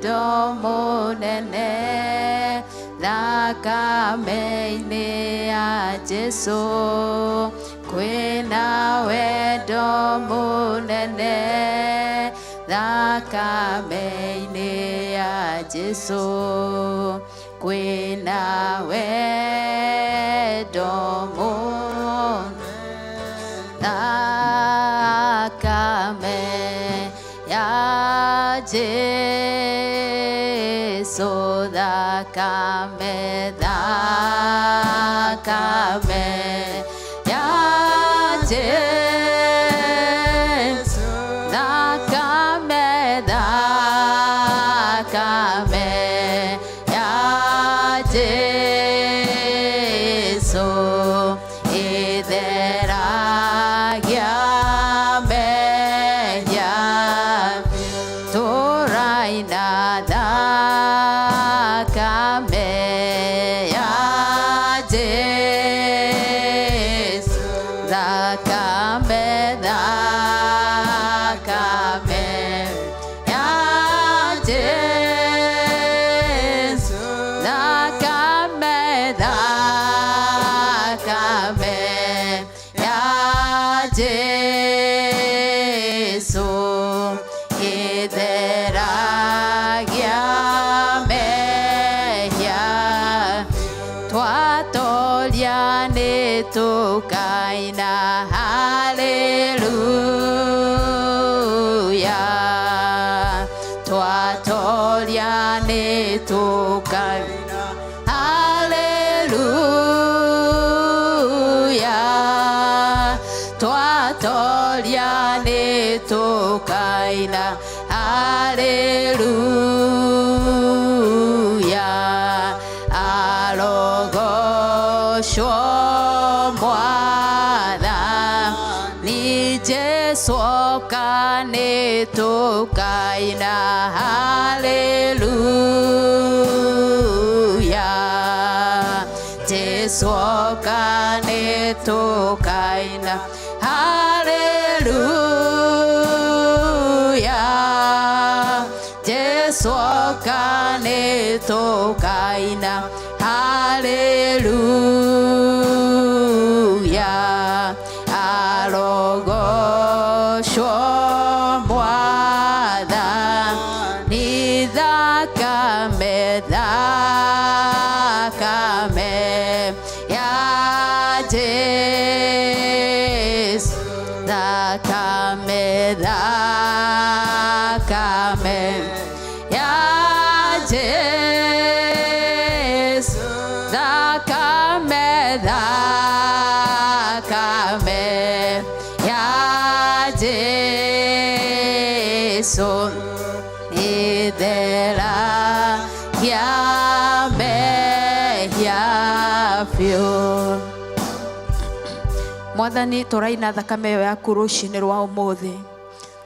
wendo mũnene thakame-inĩ ya Jesu, kwĩna wendo mũnene thakame-inĩ ya Jesu, kwĩna wendo mũnene thakame ya Jesu, thakame, thakame ya Jesu, thakame, thakame ya Jesu ĩtheragia mehia. Tũraina thakame ya Jesu, thakame, thakame ya Jesu, thakame, thakame ya Jesu ĩtheragia mehia. Twatoria nĩ tũkaina haleluya, twatoria nĩ tũkaina haleluya, twatoria nĩ tũkaina haleluya. Arogocwo Mwathani Jesu, oka nĩ tũkaina haleluya, Jesu oka nĩ tũkaina haleluya, Jesu oka nĩ tũkaina haleluya. Arogocwo Mwathani, thakame, thakame ya Jesu, thakame, thakame ya Jesu, thakame, thakame ya Jesu ĩtheragia mehia biũ. Mwathani, tũraina thakame ĩyo yaku rũcinĩ rwa ũmũthĩ.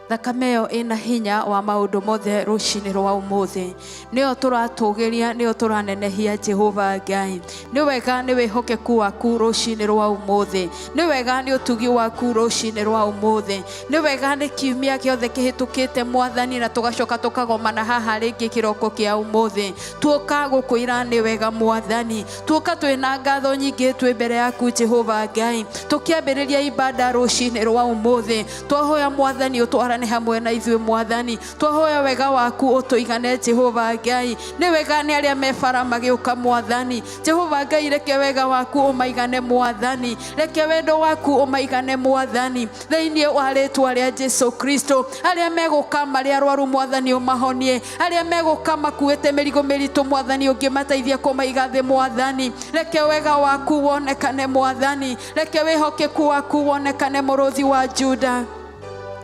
Thakame ĩyo ĩna hinya wa maũndũ mothe. Rũcinĩ rwa ũmũthĩ nĩyo tũratũgĩria, nĩyo tũranenehia. Jehova Ngai, nĩ wega nĩ wĩhokeku waku rũcinĩ rwa ũmũthĩ, nĩ wega nĩ ũtugi waku rũcinĩ rwa ũmũthĩ, nĩ wega nĩ kiumia gĩothe kĩhĩtũkĩte, Mwathani, na tũgacoka tũkagomana haha rĩngĩ kĩroko kĩa ũmũthĩ. Tuoka gũkwĩra nĩ wega, Mwathani. Tuoka twĩna ngatho nyingĩ twĩ mbere yaku, Jehova Ngai, tũkĩambĩrĩria ibada rũcinĩ rwa ũmũthĩ. Twahoya, Mwathani, ũtwarane hamwe na ithuĩ. Mwathani, twahoya wega waku ũtũigane. Jehova Ngai, nĩ wega nĩ arĩa me bara magĩũka. Mwathani Jehova Ngai, reke wega waku ũmaigane. Mwathani, reke wendo waku ũmaigane. Mwathani, thĩinĩ wa rĩtwa rĩa Jesu Kristo, arĩa megũka marĩ arwaru, Mwathani, ũmahonie. Arĩa megũka makuĩte mĩrigo mĩritũ, Mwathani, ũngĩmateithia kũmaiga thĩ. Mwathani, reke wega waku wonekane. Mwathani, reke wĩhokeku waku wonekane, Mũrũthi wa Juda,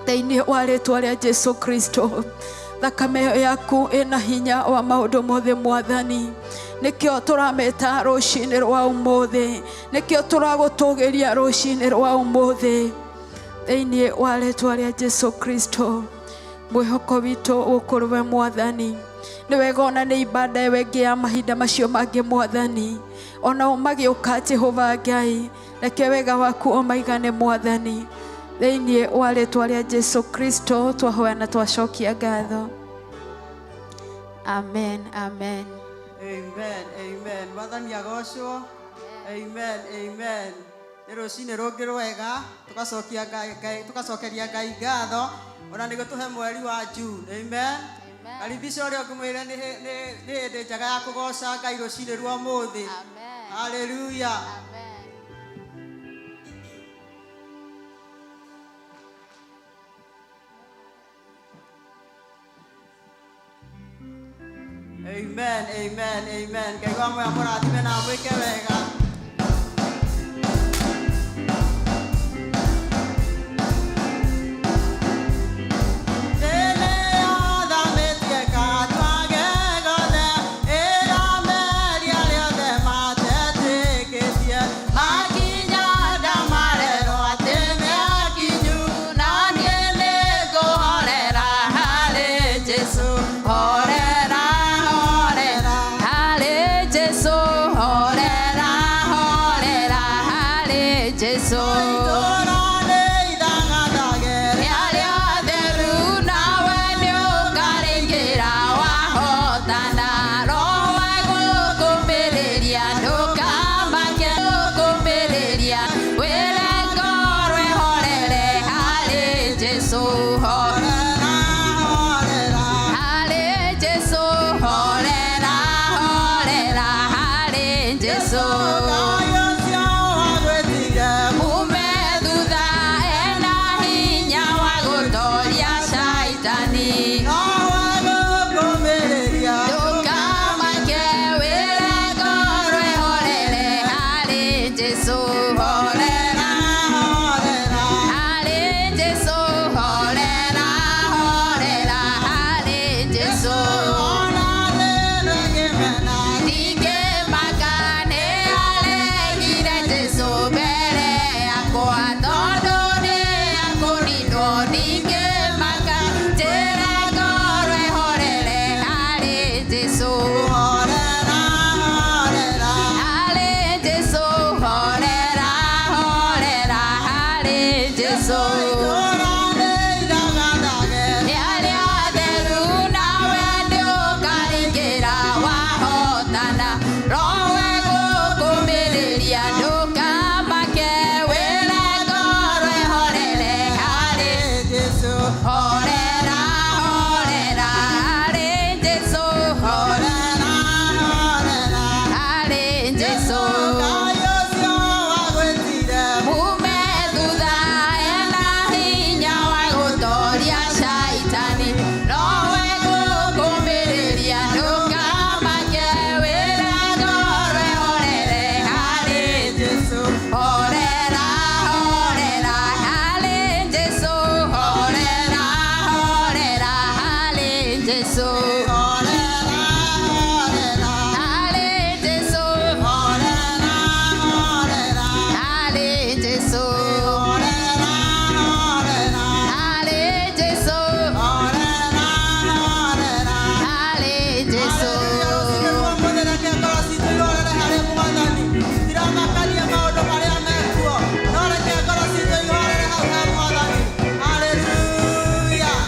thĩinĩ wa rĩtwa rĩa Jesu Kristo. Thakame ĩyo yaku ĩna hinya wa maũndũ mothe. Mwathani, nĩkĩo tũrameta rũcinĩ rwa ũmũthĩ, nĩkĩo tũragũtũgĩria rũcinĩ rwa ũmũthĩ, thĩinĩ wa rĩtwa rĩa Jesu Kristo. Mwĩhoko witũ ũkũrwe, Mwathani. Nĩ wega ona nĩ ibada ĩyo ĩngĩ ya mahinda macio mangĩ. Mwathani, ona o magĩũka, Jehova Ngai, reke wega waku ũmaigane. Mwathani, thĩinĩ wa rĩtwa rĩa Jesu Kristo twahoya na twacokia ngatho. Amen, amen. Amen, amen. Mwathani agocwo. Amen, amen. Nĩ rũcinĩ rũngĩ rwega tũgacokia Ngai, tũgacokeria Ngai ngatho ona nĩ gũtũhe mweri wa June. Amen. Karibisha ũrĩa ũngĩmwĩre nĩ hĩndĩ njega ya kũgoca Ngai rũcinĩ rwa ũmũthĩ. Hallelujah. Amen. Amen, amen, amen. Ngai wa muoyo amũrathime na amwĩke wega. Horera, horera, harĩ Jesũ, horera, horera, harĩ Jesũ. Nĩ arĩa atheru nawe nĩũkarĩingĩra wahotana. Roho egũkũmĩrĩria ndũkamake, gũkũmĩrĩria wĩre ngoro ĩhorere harĩ Jesũ, harĩ Jesũ, horera, horera, harĩ Jesũ. Ume thutha ena hinya wa gũtoria Shaitani. Ndũkamake wĩre ngoro ĩhorere harĩ Jesũ, horera, harĩ Jesũ, horera, horera, harĩ Jesũ. Ndingĩmaka nĩ aregire Jesũ mbere yakwa tondũ nĩ akũninwo. Ndingĩmaka njĩre ngoro ĩhorere harĩ Jesũ, harĩ Jesũ, horera, horera, harĩ Jesũ. Nĩ arĩa atheru nawe nĩũkaingĩra wahotana. Roho egũkũmĩrĩria ndũkamake wĩre ngoro ĩhorere harĩ horera, horera, harĩ Jesũ, horera, harĩ Jesũ. Ume thutha ena hinya wa gũtoria Shaitani. Roho egũkũmĩrĩria ndũkamake wĩre ngoro ĩhorere harĩ horera, horera, harĩ Jesũ, horera, horera, harĩ Jesũ, harĩ Jesũ, harĩ Jesũ, harĩ Jesũ, harĩ Jesũ. Hallelujah.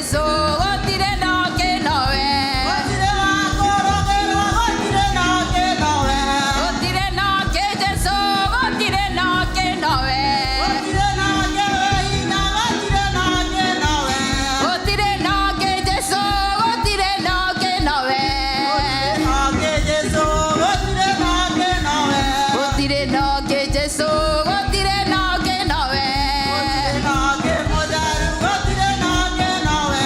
Jesu gũtirĩ na ũngĩ nowe. Gũtirĩ wa kũrũgĩrwo, gũtirĩ na ũngĩ nowe. Gũtirĩ na ũngĩ Jesu gũtirĩ na ũngĩ nowe. Gũtirĩ na ũngĩ wĩ hinya, gũtirĩ na ũngĩ nowe. Gũtirĩ na ũngĩ Jesu gũtirĩ na ũngĩ nowe. Gũtirĩ na ũngĩ Jesu, gũtirĩ na ũngĩ nowe. Gũtirĩ na ũngĩ Jesu gũtirĩ na ũngĩ nowe. Gũtirĩ na ũngĩ mũtheru, gũtirĩ na ũngĩ nowe.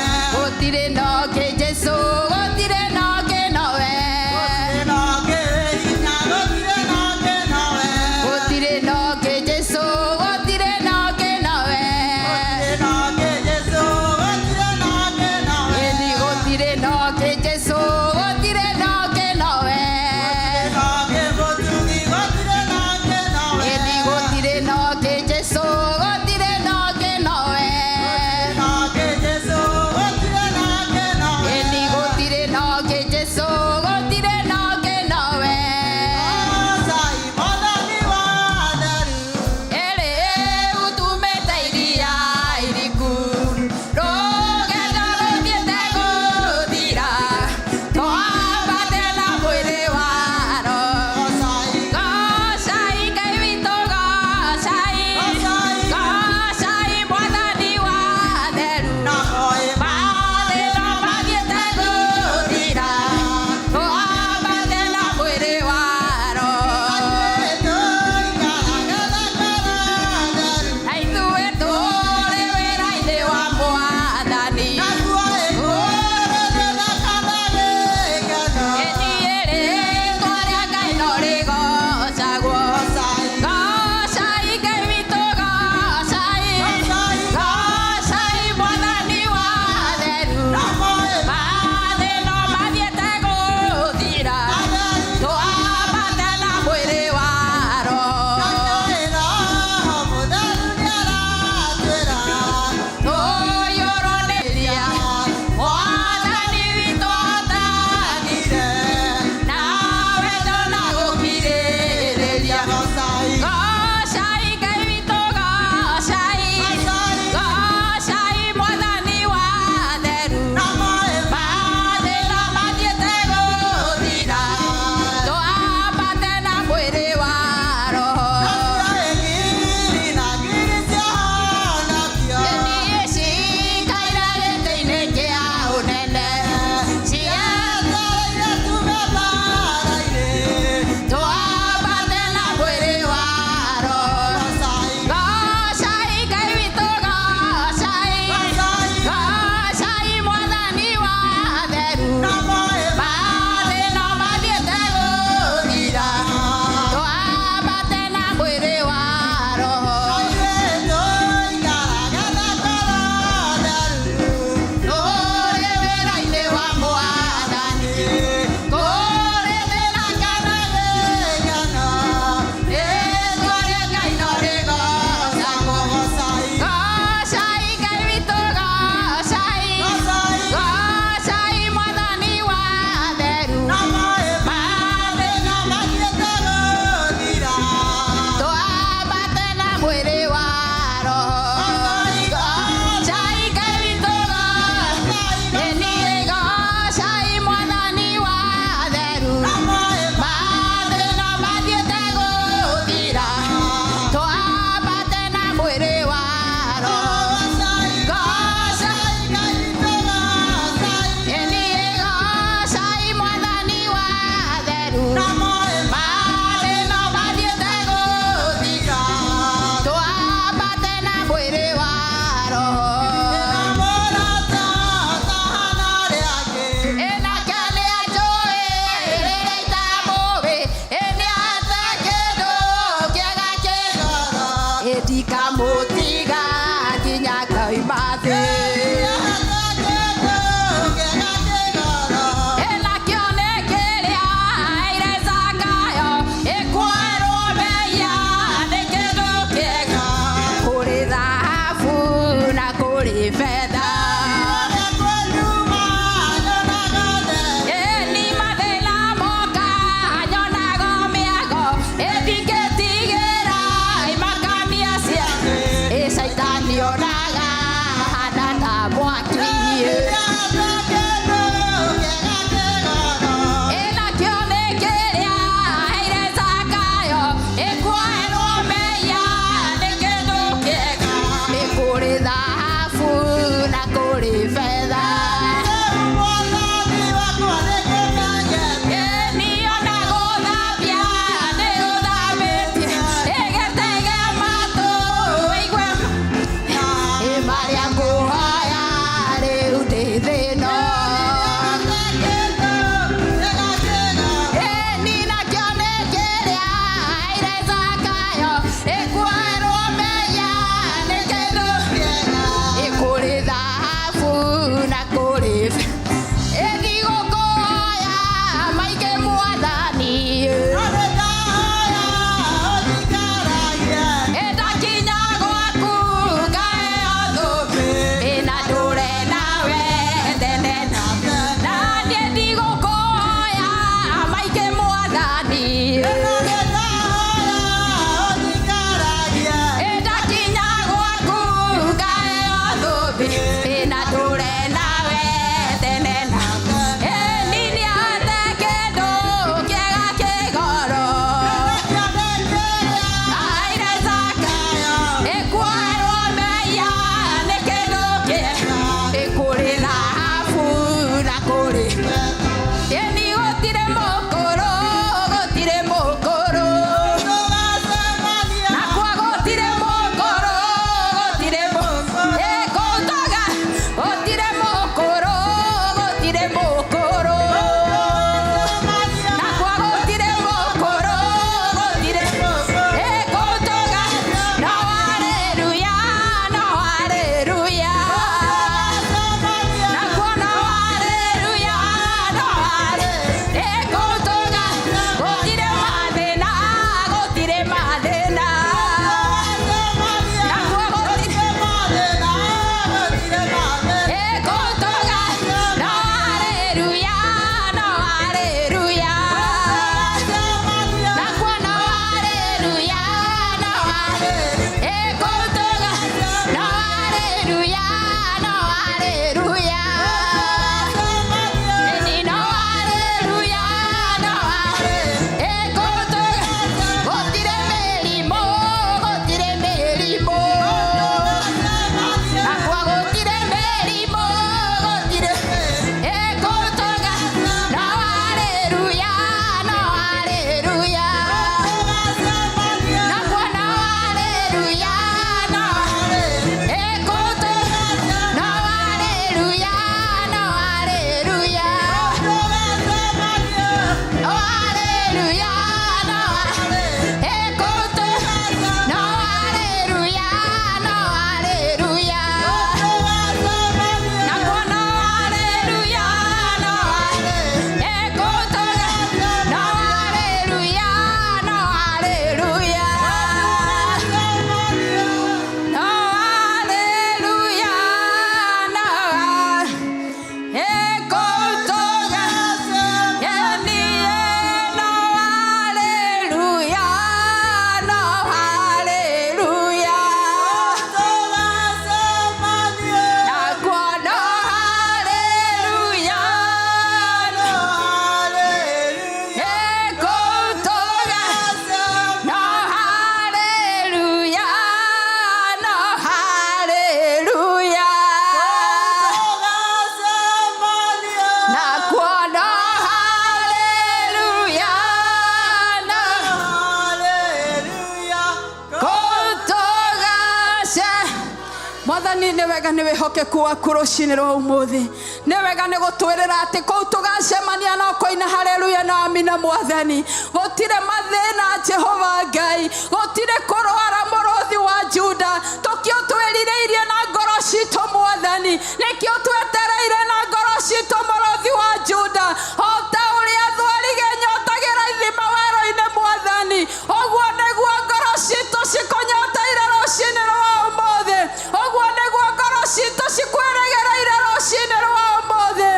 Nĩ wega nĩ wĩhokeku waku rũcinĩ rwa ũmũthĩ. Nĩ wega nĩ gũtwĩrĩra atĩ kũu tũgacemania no kũina haleluya na amina. Mwathani, gũtirĩ mathĩna. Jehova Ngai, gũtirĩ kũrwara. Mũrũthi wa Juda, tũkĩo twĩrirĩirie na ngoro citũ. Mwathani, nĩkĩo twetereire na ngoro citũ. Mũrũthi wa Juda, o ta ũrĩa thwariga ĩnyotagĩra ithima werũ-inĩ, Mwathani, ũguo nĩguo ngoro citũ cikũnyoteire rũcinĩ rwa ũmũthĩ. Ũguo nĩguo ngoro citũ cikwĩrĩgĩrĩire rũcinĩ rwa ũmũthĩ.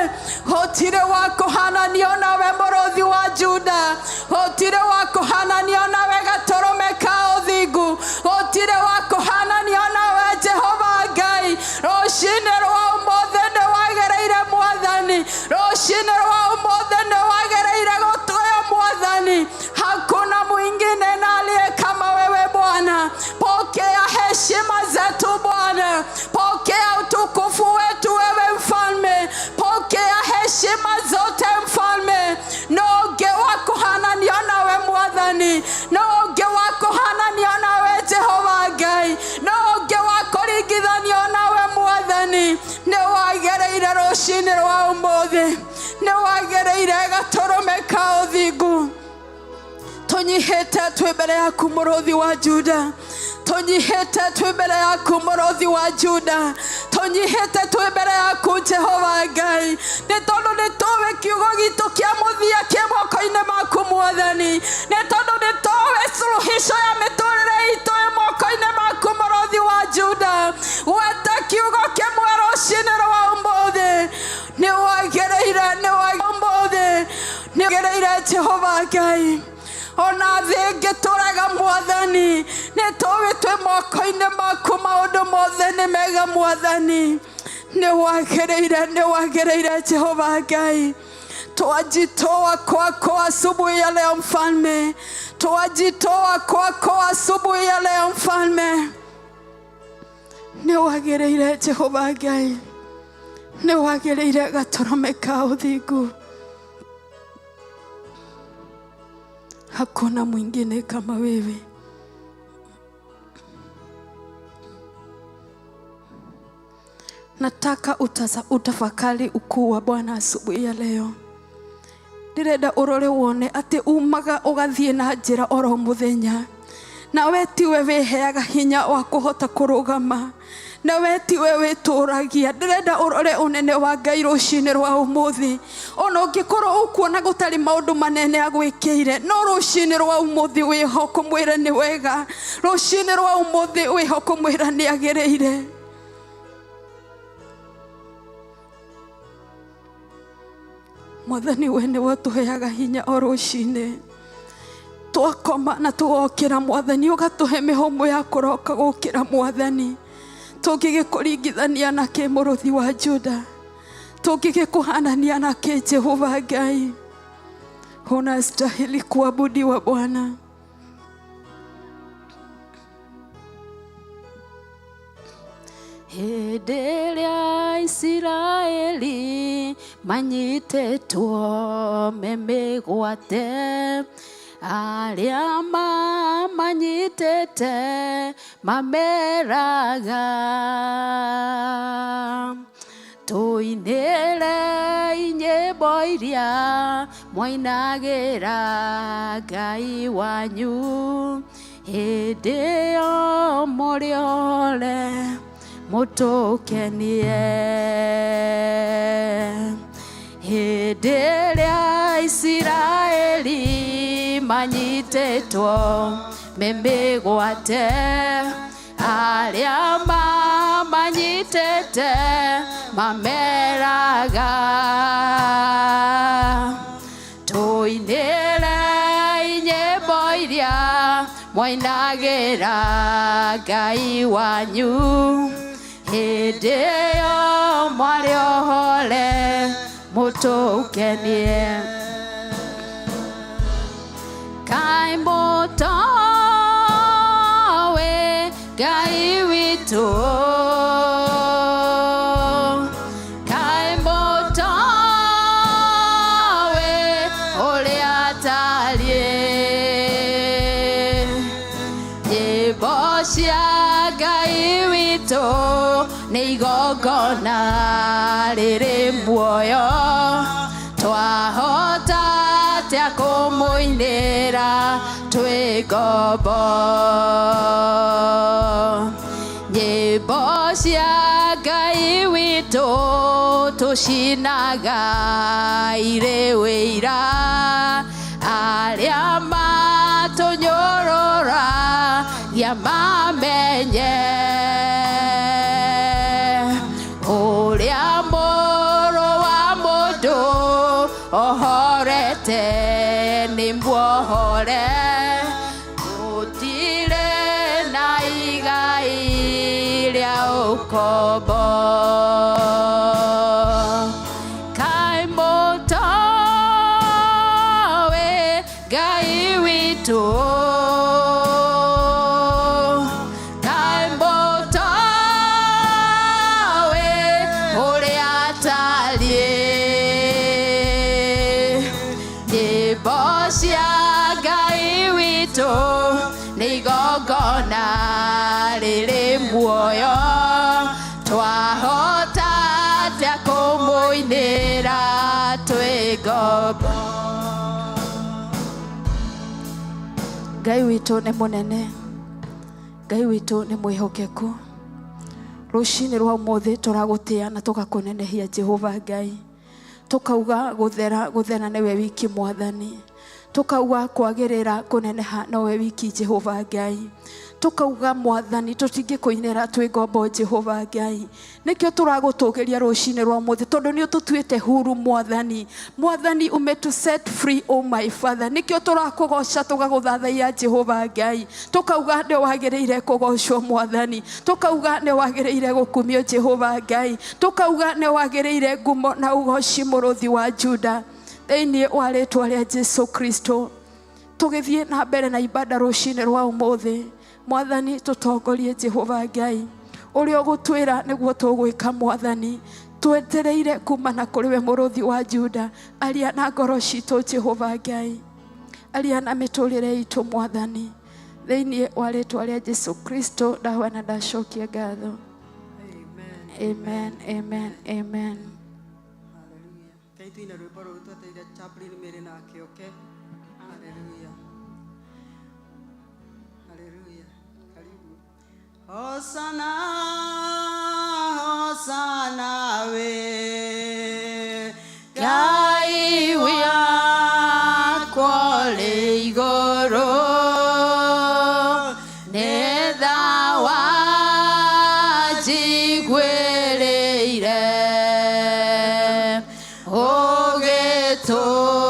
Gũtirĩ wa kũhananio nawe, Mũrũthi wa Juda. Gũtirĩ wa kũhananio nawe, Gatũrũme ka ũthingu. Gũtirĩ wa kũhananio nawe, Jehova Ngai. Rũcinĩ rwa ũmũthĩ nĩ wagĩrĩire. Mwathani, rũcinĩ rwa ũmũthĩ nĩ wagĩrĩire gũtũyo. Mwathani, hakuna mwingine na aliye kama wewe. Bwana, pokea heshima zetu. Bwana, pokea utukufu wetu. Wewe mfalme, pokea heshima zote. Mfalme, no ũngĩ wa kũhananio nawe. Mwathani, no ũngĩ wa kũhananio nawe. Jehova Ngai, no ũngĩ wa kũringithanio nawe. Mwathani, nĩ wagĩrĩire rũcinĩ rwa ũmũthĩ. Nĩ wagĩrĩire, Gatũrũme ka ũthingu. Tũnyihĩte twĩ mbere yaku, Mũrũthi wa Juda. Tũnyihĩte twĩ mbere yaku, Mũrũthi wa Juda. Tũnyihĩte twĩ mbere yaku, Jehova Ngai, nĩ tondũ nĩ tũĩ kiugo gitũ kĩa mũthia kĩ moko-inĩ maku. Mwathani, nĩ tondũ nĩ tũĩ suluhisho ya mĩtũrĩre itũ ĩ moko-inĩ maku. Mũrũthi wa Juda, gweta kiugo kĩmwe rũcinĩ rwa ũmũthĩ. Nĩ wagĩrĩire, nĩ ũmũthĩ nĩ wagĩrĩire, Jehova Ngai. Ona thĩ ĩngĩtũrega, Mwathani, nĩ tũĩ twĩ moko-inĩ maku. Maũndũ mothe nĩ mega. Mwathani, nĩ wagĩrĩire, nĩ wagĩrĩire, Jehova Ngai. Twajitoa kwako asubuhi ya leo, Mfalme. Twajitoa kwako asubuhi ya leo, Mfalme. Nĩ wagĩrĩire, Jehova Ngai. Nĩ wagĩrĩire, Gatũrũme ka ũthingu. Hakuna mwingine kama wewe. Nataka utafakari ukuu wa Bwana asubuhi ya leo. Ndĩrenda ũrore wone atĩ umaga ũgathiĩ na njĩra oro mũthenya, na we tiwe wĩheaga hinya wa kũhota kũrũgama, na we tiwe wĩtũragia. Ndĩrenda ũrore ũnene wa Ngai rũcinĩ rwa ũmũthĩ. Ona ũngĩkorwo ũkuona gũtarĩ maũndũ manene agwĩkĩire, no rũcinĩ rwa ũmũthĩ wĩho kũmwĩra nĩ wega. Rũcinĩ rwa ũmũthĩ wĩho kũmwĩra nĩ agĩrĩire. Mwathani, we nĩwe ũtũheaga hinya o rũcinĩ twakoma na tũgokĩra. Mwathani, ũgatũhe mĩhũmũ ya kũroka gũkĩra. Mwathani, tũngĩgĩkũringithania nakĩ, Mũrũthi wa Juda? Tũngĩgĩkũhanania nakĩ, Jehova Ngai? Unastahili kuabudiwa, Bwana. Hĩndĩ ĩrĩa Isiraeli manyitĩtwo me mĩgwate, arĩa mamanyitĩte mameraga, "Tũinĩre nyĩmbo iria mwainagĩra Ngai wanyu hĩndĩ ĩyo mũrĩ ore, mũtũkenie." Hĩndĩ ĩrĩa Isiraeli manyitĩtwo me mĩgwate, arĩa mamanyitĩte mameraga, "Tũinĩre nyĩmbo iria mwainagĩra Ngai wanyu hĩndĩ ĩyo mwarĩ ohore, mũtũkenie." Kaĩ mũtoĩ Ngai witũ? Kaĩ mũtoĩ ũrĩa atariĩ? Nyĩmbo cia Ngai witũ nĩ Muoyo twahota atĩa kũmũinĩra twĩ ngombo nyĩmbo cia Ngai witũ tũcinaga irĩ wĩira arĩa matũnyũrũragia mamenye ũrĩa mũrũ wa mũndũ ohorete nĩ muohore gũtirĩ na igai rĩa ũkombo kaĩ mũtoĩ Ngai witũ kaĩ mũtoĩ ũrĩa atariĩ nyĩmbo cia Ngai witũ nĩ igongona rĩrĩ muoyo twahota atĩa kũmũinĩra twĩ ngombo Ngai witũ nĩ mũnene Ngai witũ nĩ mwĩhokeku rũcinĩ rwa ũmũthĩ tũragũtĩa na tũgakũnenehia Jehova Ngai tukauga gũthera gũthera nĩwe wiki mwathani tukauga kwagĩrĩra kũneneha nowe wiki Jehova Ngai tukauga mwathani tũtingĩkũinĩra twĩ ngombo Jehova Ngai nĩkĩo tũragũtũgĩria rũcinĩ rwa ũmũthĩ tondũ nĩ ũtũtuĩte huru mwathani mwathani umetu set free oh my father nĩkĩo tũrakũgoca tũgagũthathaiya Jehova Ngai tukauga nĩ wagĩrĩire kũgocwo mwathani tukauga nĩ wagĩrĩire gũkumio Jehova Ngai tukauga nĩ wagĩrĩire ngumo na ũgoci mũrũthi wa Juda thĩinĩ wa rĩtwa rĩa Jesu Kristo tũgĩthiĩ na mbere na ibada rũcinĩ rwa ũmũthĩ mwathani tũtongorie Jehova Ngai ũrĩa ũgũtwĩra nĩguo tũgwĩka mwathani twetereire kumana kũrĩ we mũrũthi wa Juda aria na ngoro citũ Jehova Ngai aria na mĩtũrĩre itũ mwathani thĩinĩ wa rĩtwa rĩa Jesu Kristo ndahoya na ndacokia ngatho. Amen. Amen, amen, amen. Hallelujah. Kai tuine rwĩmbo rũu twetereire chaplain Mary nake oke. Hallelujah. Hallelujah. Karibu. Hosana, Hosana we. Ngai wakwa ũrĩ igũrũ nĩ thawa njiguĩrĩire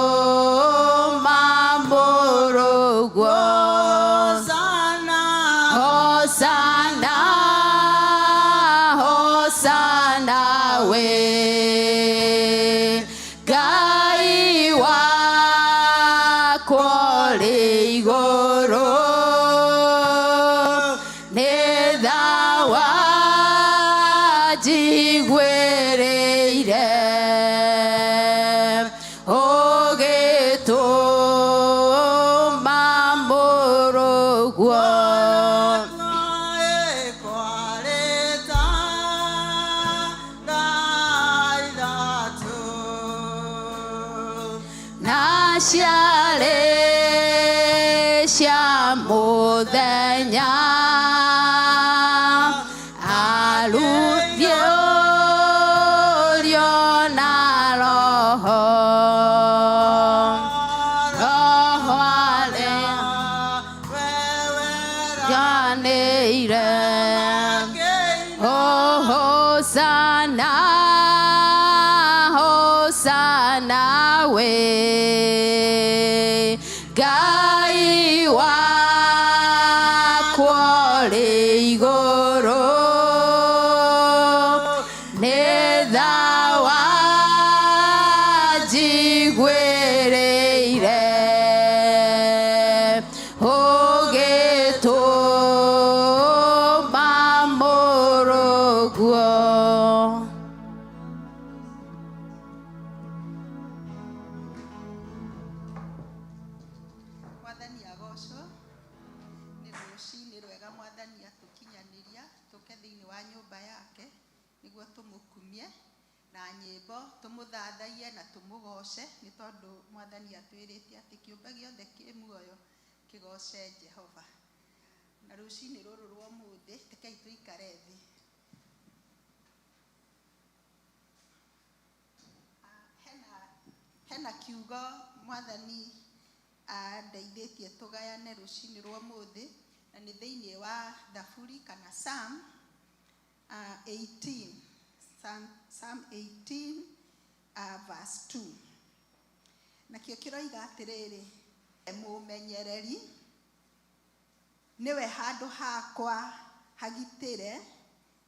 ũgĩtũma mũrũguo. Hosana. Hosana, Hosana we Ngai wakwa ũrĩ igũrũ nĩ thawa njiguĩrĩire ũgĩtũma mũrũguo. Kwarĩta thaa ithatũ. Na ciarĩ cia mũthenya aruthiũrio na roho roho arĩa janĩire. Oh, Hosanna, Hosanna we Ngai wakwa ũrĩ igũrũ nĩ thawa njiguĩrĩire ũgĩtũma mũrũguo. Mwathani agocwo nĩ rũcinĩ rwega mwathani atũkinyanĩria tũke thĩinĩ wa nyũmba yake nĩguo tũmũkumie. Na nyĩmbo tũmũthathaiye na tũmũgoce nĩ tondũ mwathani atwĩrĩte atĩ kĩũmbe gĩothe kĩ muoyo kĩgoce Jehova. Na rũcinĩ rũrũ rwa ũmũthĩ rekei tũikare thĩ. Hena kiugo mwathani andeithĩtie tũgayane rũcinĩ rwa ũmũthĩ, na nĩ thĩinĩ wa Thaburi kana Psalm 18, Psalm 18 verse 2. Nakĩo kĩroiga atĩrĩrĩ, mũmenyereri nĩwe handũ hakwa hagitĩre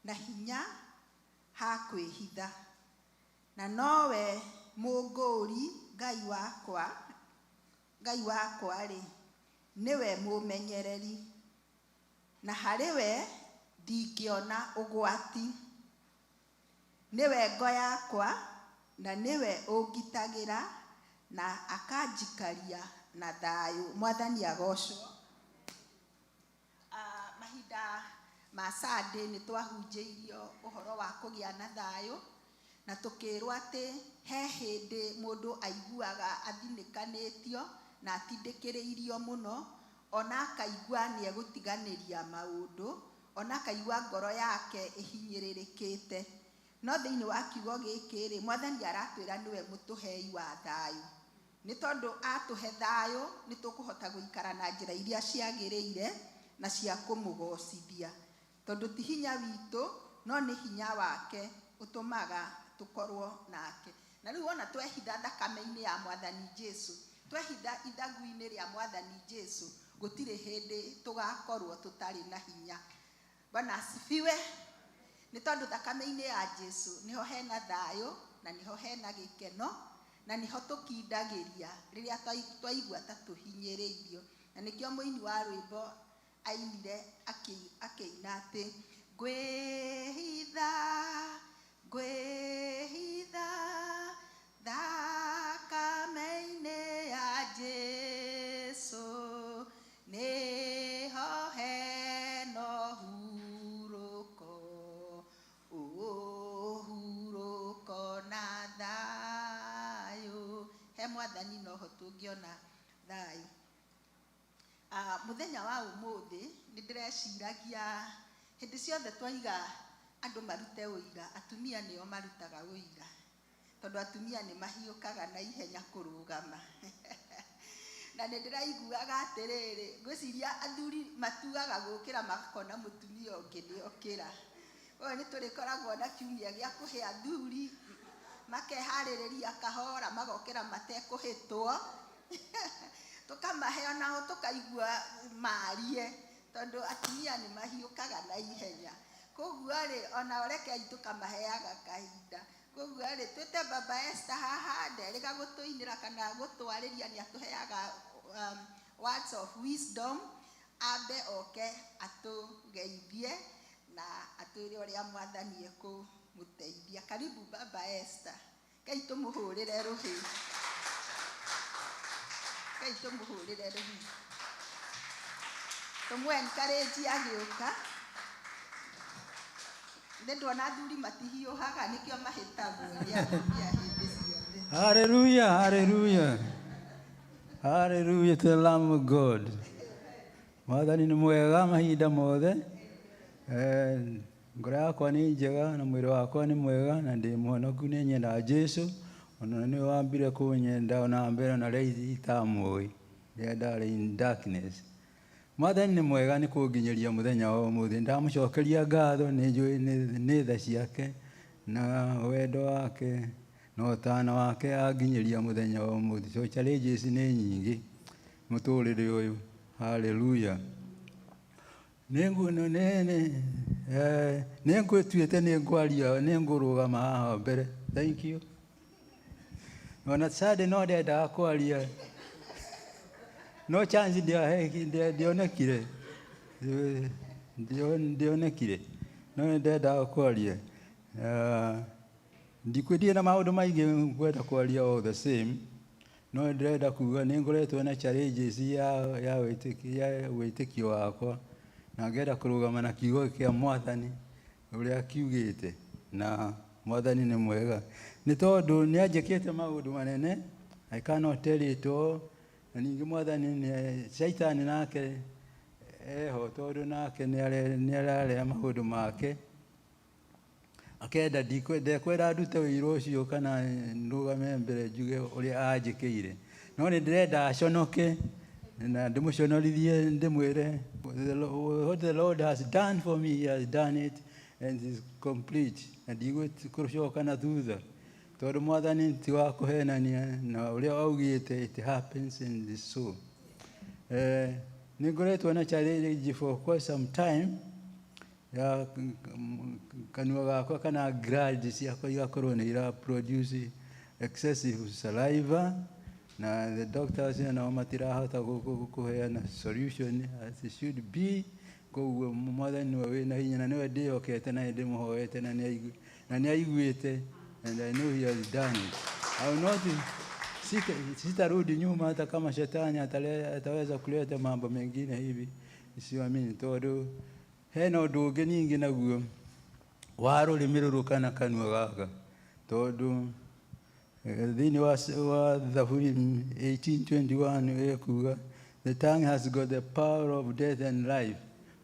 na hinya ha kwĩhitha, na nowe mũngũri Ngai wakwa, Ngai wakwa rĩ nĩwe mũmenyereri, na harĩ we ndingĩona ũgwati. Nĩwe ngo yakwa na nĩwe ũngitagĩra na akanjikaria na thayũ. Mwathani agocwo. Mahinda ma Sunday nĩ twahunjĩirio ũhoro wa kũgĩa na thayũ, na tũkĩrwo atĩ he hĩndĩ mũndũ aiguaga athinĩkanĩtio na atindĩkĩrĩirio mũno, ona akaigua nĩ egũtiganĩria maũndũ, ona akaigua ngoro yake ĩhinyĩrĩrĩkĩte. No thĩinĩ wa kiugo gĩkĩ rĩ, mwathani aratwĩra nĩwe mũtũhei wa thayũ. Nĩ tondũ atũhe thayũ nĩ tũkũhota gũikara na njĩra iria ciagĩrĩire na cia kũmũgocithia. Tondũ ti hinya witũ, no nĩ hinya wake ũtũmaga tũkorwo nake. Na rĩu ona twehitha thakame-inĩ ya mwathani Jesu, twehitha ithagu-inĩ rĩa mwathani Jesu, gũtirĩ hĩndĩ tũgakorwo tũtarĩ na hinya. Bwana asifiwe. Nĩ tondũ thakame-inĩ ya Jesu nĩho hena thayũ na nĩho hena gĩkeno na nĩho tũkindagĩria rĩrĩa twaigua ta tũhinyĩrĩirio. Na nĩkĩo mũini wa rwĩmbo ainire akĩina atĩ ngwĩhitha, ngwĩhitha thakame-inĩ ya Jesu, nĩho hena ũhurũko, ũhurũko na thayũ. He mwathani noho tũngĩona thayũ. Mũthenya wa ũmũthĩ nĩ ndĩreciragia hĩndĩ ciothe twaiga andũ marute ũira, atumia nĩo marutaga ũira, tondũ atumia nĩ mahiũkaga na ihenya kũrũgama. Na nĩ ndĩraiguaga atĩrĩrĩ, ngwĩciria athuri matuaga gũkĩra magakona mũtumia ũngĩ nĩ okĩra. Ũyũ nĩ tũrĩkoragwo na kiumia gĩa kũhe athuri makeharĩrĩria kahora magokĩra matekũhĩtwo. Tũkamahe onao tũkaigua marie, tondũ atumia nĩ mahiũkaga na ihenya. Koguo rĩ, onao rekei tũkamaheaga kahinda. Koguo rĩ, twĩte Baba Esther haha, nderĩga gũtũinĩra kana gũtwarĩria, nĩ atũheaga words of wisdom, ambe oke atũgeithie na atwĩre ũrĩa mwathani ekũmũteithia. Karibu Baba Esther. Ngai tũmũhũrĩre rũhĩ. Ngai tũmũhũrĩre rũhĩ. Tũmũ encourage agĩũka. Nĩ ndona athuri matihiũhaga nĩkĩo mahĩtagwo nĩ atumia hĩndĩ ciothe. Hallelujah, hallelujah. Hallelujah to the Lamb of God. Mwathani nĩ mwega mahinda mothe. Ngoro yakwa nĩ njega na mwĩrĩ wakwa nĩ mwega na ndĩ mũhonoku, nĩ nyendaga Jesu. Ona nĩwe wambire kũnyenda ona mbere na rĩu itamũĩ, rĩrĩa ndarĩ in darkness. Mwathani nĩ mwega nĩ kũnginyĩria mũthenya wa ũmũthĩ. Ndamũcokeria ngatho, nĩ njũĩ nĩ tha ciake na wendo wake na ũtana wake anginyĩria mũthenya wa ũmũthĩ. So challenges nĩ nyingĩ mũtũrĩre ũyũ. Hallelujah. Nĩ ngwĩtuĩte nĩ ngwaria, nĩ ngũrũgama haha mbere. Thank you. Ona Sunday no ndendaga kwaria, no chance ndionekire. Ndionekire. No nĩ ndendaga kwaria. Ndikwĩtie na maũndũ maingĩ ngwenda kwaria all the same. No ndĩrenda kuga nĩ ngoretwo na challenges ya wĩtĩkio wakwa, na ngenda kũrũgama na kiugo kĩa mwathani ũrĩa kiugĩte, na Mwathani nĩ mwega nĩ tondũ nĩ anjĩkĩte maũndũ manene. I cannot tell it all. Na ningĩ Mwathani nĩ Shaitani nake eho, tondũ nake nĩ ararĩa maũndũ make, akenda ndekwenda ndute ũira ũcio kana ndũgame mbere njuge ũrĩa anjĩkĩire, no nĩ ndĩrenda aconoke na ndĩmũconorithie, ndĩmwĩre what the Lord has done for me. He has done it and is complete, na ndigũcoka na thutha, tondũ Mwathani ti wa kũhenania, na ũrĩa augĩte, it happens and is so. Nĩ ngoretwo na challenge for quite some time ya kanua gakwa kana gland ciakwa igakorwo nĩ ira produce excessive saliva, na the doctors nao matirahota kũheana solution as it should be. Koguo Mwathani nĩwe wĩna hinya na nĩwe ndĩhokete na nĩndĩmũhoete na nĩ aiguĩte, and I know He has done it. I will not sitarudi nyuma hata kama shetani ataweza kuleta mambo mengine hivi isiamini, tondũ hena ũndũ ũngĩ ningĩ naguo wa rũrĩmĩ rũrũ kana kanua gaka, tondũ thĩinĩ wa Thaburi 18:21 ekuga, "The tongue has got the power of death and life."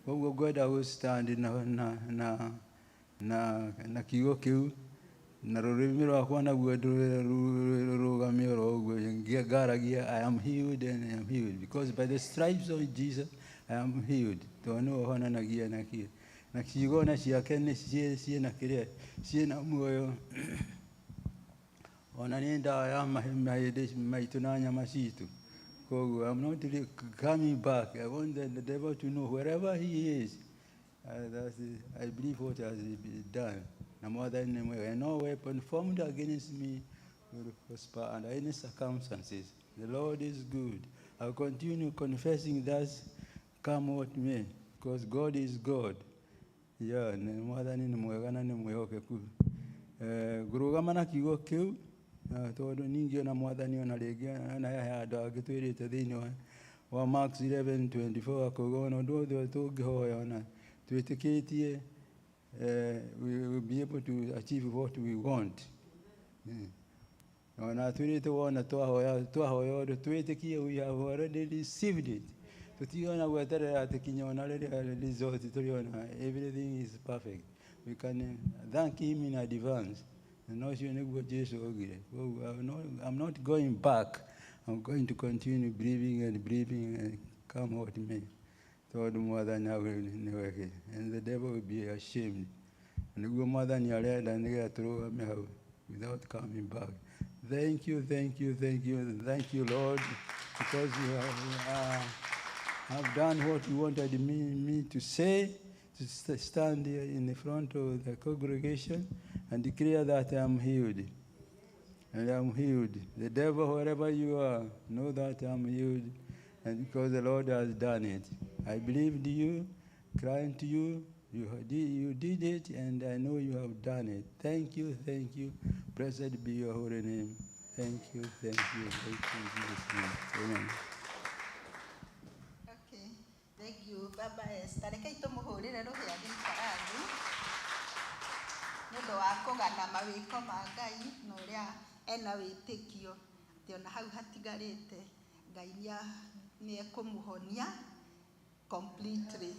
Koguo ngwenda gũ stand na kiugo kĩu, na rũrĩmĩ rwakwa naguo rũrũgame oro ũguo ngaragia, "I am healed and I am healed, because by the stripes of Jesus I am healed," tondũ nĩwe ũhonanagia na kĩ na ciugo na ciake nĩ ciĩna kĩrĩa ciĩna muoyo, ona nĩ ndawa ya mahĩndĩ maitũ na nyama citũ. Koguo I'm not really coming back. I want the devil to know, wherever he is, that I believe what has been done, na Mwathani nĩ mwega. No weapon formed against me will prosper under any circumstances. The Lord is good. I'll continue confessing that, come what may, because God is God. Yeah, nĩ Mwathani nĩ mwega na nĩ mwĩhokeku. Ngũrũgama na kiugo kĩu na tondũ ningĩ ona Mwathani ona rĩngĩ ona he handũ angĩtwĩrĩte thĩinĩ wa Mark 11:24, akauga ona ũndũ wothe tũngĩhoya ona twĩtĩkĩtie, we will be able to achieve what we want. Ona twĩrĩte wona twahoya ũndũ twĩtĩkie, we have already received it. Tũtigana gweterera atĩ kinya ona rĩrĩa result tũrĩona everything is perfect. We can thank Him in advance, na ũcio nĩguo Jesu augire. Koguo I'm not going back. I'm going to continue believing and believing, and come what may, tondũ Mwathani nĩwe, and the devil will be ashamed. Nĩguo Mwathani arenda, nĩgetha tũrũgame hau without coming back. Thank you, thank you, thank you, thank you, Lord, because you have done what you wanted me to say, to stand here in the front of the congregation and declare that I am healed. And I am healed. The devil, wherever you are, know that I am healed, and because the Lord has done it. I believed you, crying to you, you did it, and I know you have done it. Thank you, thank you. Blessed be your holy name. Thank you, thank you, thank you in Jesus' name. Amen. Okay. Thank you, Baba Esther. Rekei tũmũhũrĩre rũhĩ agĩikara thĩ nĩ ũndũ wa kũgana mawĩko ma Ngai na ũrĩa ena wĩtĩkio atĩ ona hau hatigarĩte Ngai nĩ ekũmũhonia completely.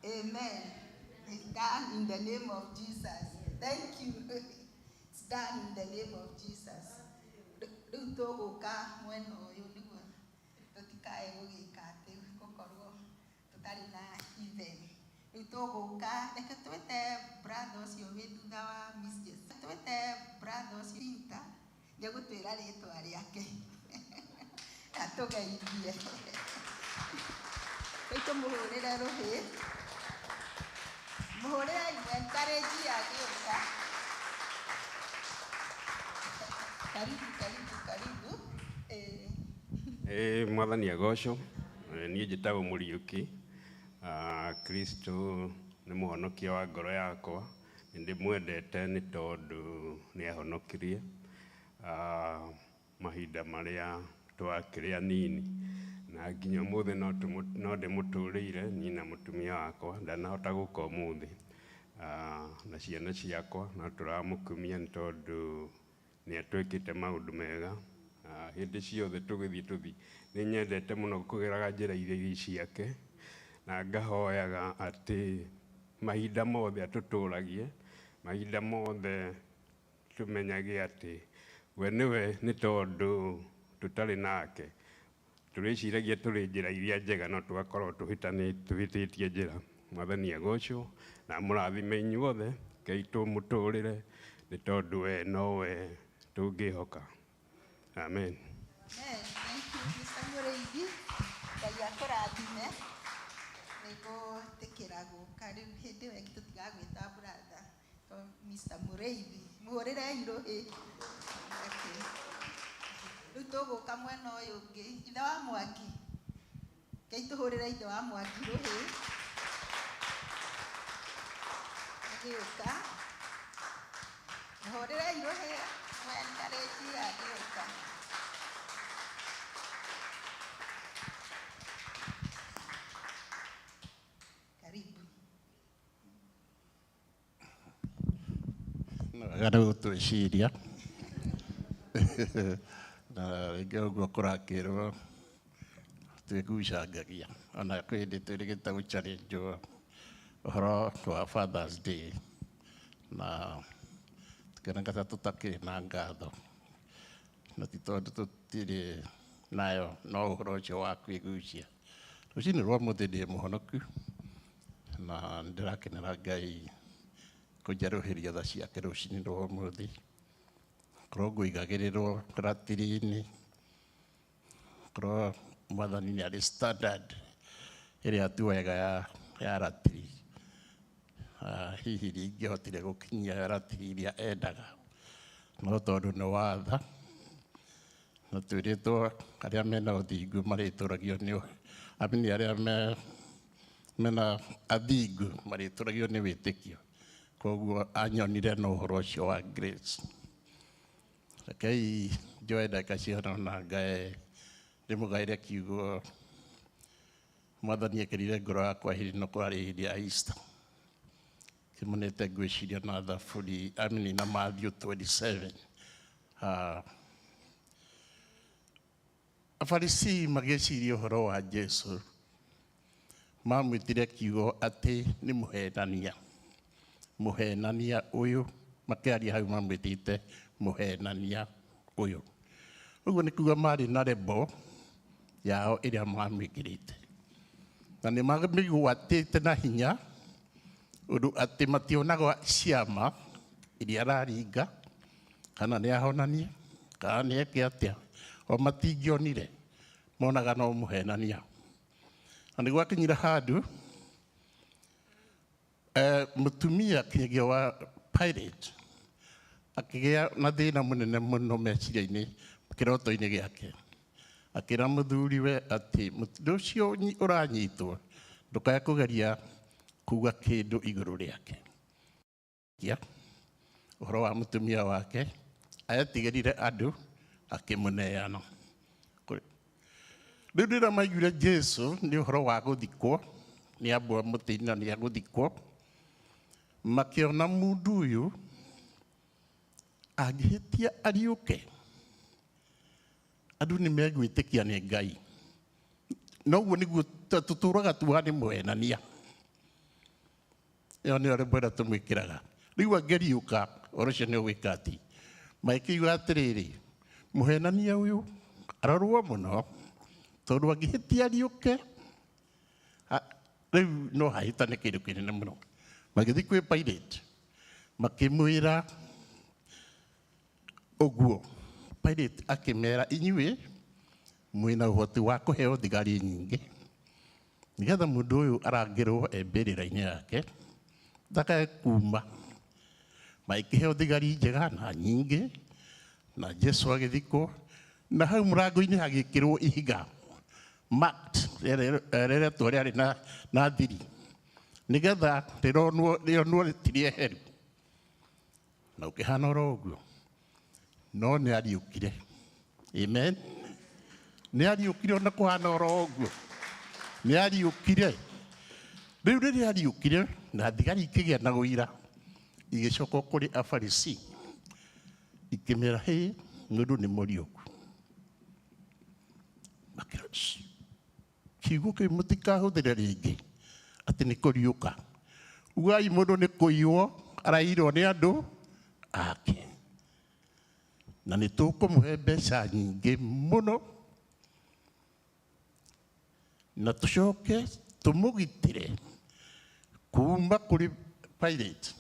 Amen. It's done in the name of Jesus. Thank you. It's done in the name of Jesus. Rĩu tũgũka mwena ũyũ nĩguo tũtikae gũgĩka atĩ gũkorwo tũtarĩ na even. Rĩu tũgũka, reke twĩte brother ũcio wĩ thutha wa Miss Jess. Twĩte brother ũcio Peter, nĩegũtwĩra rĩtwa rĩake atũgeithie. Rĩu tũmũhũrĩre rũhĩ, mũhũrĩre, encourage agĩũka. Karibu, karibu, karibu. Ĩ Mwathani agocwo. Niĩ njĩtagwo Mũriũki. Kristo nĩ mũhonokia wa ngoro yakwa. Nĩ ndĩmwendete nĩ tondũ nĩ ahonokirie mahinda marĩa twakĩrĩ anini, na nginya ũmũthĩ no ndĩmũtũrĩire niĩ na mũtumia wakwa. Ndanahota gũka ũmũthĩ. Na ciana ciakwa na tũramũkumia nĩ tondũ nĩ atwĩkĩte maũndũ mega. Hĩndĩ ciothe tũgĩthiĩ tũthiĩ nĩ nyendete mũno kũgeraga njĩra iria ciake na ngahoyaga atĩ mahinda mothe atũtũragie, mahinda mothe tũmenyage atĩ we nĩwe, nĩ tondũ tũtarĩ nake tũrĩciragia tũrĩ njĩra iria njega no tũgakorwo tũhĩtĩtie njĩra. Mwathani agocwo na mũrathime inyuothe, Ngai tũmũtũrĩre nĩ tondũ we nowe tũngĩhoka. Amen. Amen. Thank you, Mr. Mũrĩithi. Ngai akũrathime nĩ gũtĩkĩra gũka. Rĩu hĩndĩ ĩyo ĩngĩ tũtigagwĩta brother, to Mr. Mũrĩithi. Mũhũrĩrei rũhĩ. Okay. Rĩu tũgũka mwena ũyũ ũngĩ. Ithe wa Mwangi. Ngai tũhũrĩre ithe wa Mwangi rũhĩ. Agĩũka. Mũhũrĩrei rũhĩ. Mwenkarĩnji agĩũka. Karibu. Wega nĩ gũtwĩciria na rĩngĩ ũguo kũrakĩrwo twĩgucangagia ona kwĩ hĩndĩ twĩrĩgĩte gũchallengewo ũhoro wa Father's Day na tũkĩoneka ta tũtakĩrĩ na ngatho, na ti tondũ tũtirĩ nayo, no ũhoro ũcio wa kwĩgucia. Rũcinĩ rwa mũthĩ ndĩ mũhonoku na nĩndĩrakenera Ngai kũnjerũhĩria tha ciake rũcinĩ rwa ũmũthĩ. Korwo ngũigagĩrĩrwo ratiri-inĩ, korwo Mwathani nĩ arĩ standard ĩrĩa tuoyaga ya ratiri, hihi ndingĩhotire gũkinyia ratiri iria endaga, no tondũ nĩ watha na twĩrĩtwo arĩa mena ũthingu marĩtũragio nĩ amini, arĩa mena athingu marĩtũragio nĩ wĩtĩkio. Koguo anyonire na ũhoro ũcio wa grace. Rekei njoe ndagĩka cigana ũna ngae ndĩmũgaĩre kiugo Mwathani ekĩrire ngoro yakwa hĩndĩ ĩno kwarĩ hĩndĩ ya Easter, kĩmonete ngwĩciria na thaburi amini na Matthew 27. Afarisii magĩciria ũhoro wa Jesu mamwĩtire kiugo atĩ nĩ mũhenania. Mũhenania ũyũ, makĩaria hau mamwĩtĩte mũhenania ũyũ. Ũguo nĩ kuga marĩ na rebo yao ĩrĩa mamwĩkĩrĩte na nĩ mamĩgwatĩte na hinya ũndũ atĩ mationaga ciama iria araringa kana nĩ ahonanie kana nĩ eke atĩa, o matingĩonire, monaga no mũhenania. Na nĩ gwakinyire handũ mũtumia kinyagia wa Pilate akĩgĩa na thĩna mũnene mũno meciria-inĩ, kĩroto-inĩ gĩake akĩra mũthuriwe atĩ mũndũ ũcio ũranyitwo ndũkae kũgeria kuga kĩndũ igũrũ rĩake. Ũhoro wa mũtumia wake aetigĩrire andũ akĩmũneana. Rĩu rĩrĩa maiguire Jesu nĩ ũhoro wa gũthikwo, nĩ ambwo mũtĩ-inĩ na nĩ agũthikwo, makĩona mũndũ ũyũ angĩhĩtia ariũke, andũ nĩ megwĩtĩkia nĩ Ngai. Noguo nĩguo tũtũraga tuga nĩ mũhenania. Ĩyo nĩyo rĩmwe ĩrĩa tũmwĩkĩraga. Rĩu angĩriũka, ũhoro ũcio nĩ ũgwĩka atĩ magĩkiuga atĩrĩrĩ, mũhenania ũyũ arorwo mũno tondũ angĩhĩtia ariũke, rĩu no hahĩtane kĩndũ kĩnene mũno. Magĩthiĩ kwĩ Pilate makĩmwĩra ũguo. Pilate akĩmera, inyuĩ mwĩna ũhoti wa kũheo thigari nyingĩ nĩgetha mũndũ ũyũ arangĩrwo e mbĩrĩra-inĩ yake ndakae kuma. Magĩkĩheo thigari njega na nyingĩ na Jesu agĩthikwo, na hau mũrango-inĩ hagĩkĩrwo ihiga marked rĩretwo rĩarĩ na thiri nĩgetha rĩonwo ti rĩeheru, na ũkĩhana oro ũguo. No nĩ ariũkire. Amen. Nĩ ariũkire ona kũhana oro ũguo. Nĩ ariũkire. Rĩu rĩrĩa ariũkire Na thigari ikĩgĩa na ũira, igĩcoka kũrĩ Afarisi ikĩmera, hĩ, mũndũ nĩ mũriũku. Makĩra, "Shh, kiugo kĩu mũtikahũthĩre rĩngĩ atĩ nĩ kũriũka. Ugai mũndũ nĩ kũiywo araiyirwo nĩ andũ ake, na nĩ tũkũmũhe mbeca nyingĩ mũno na tũcoke tũmũgitĩre kuma kũrĩ Pilate,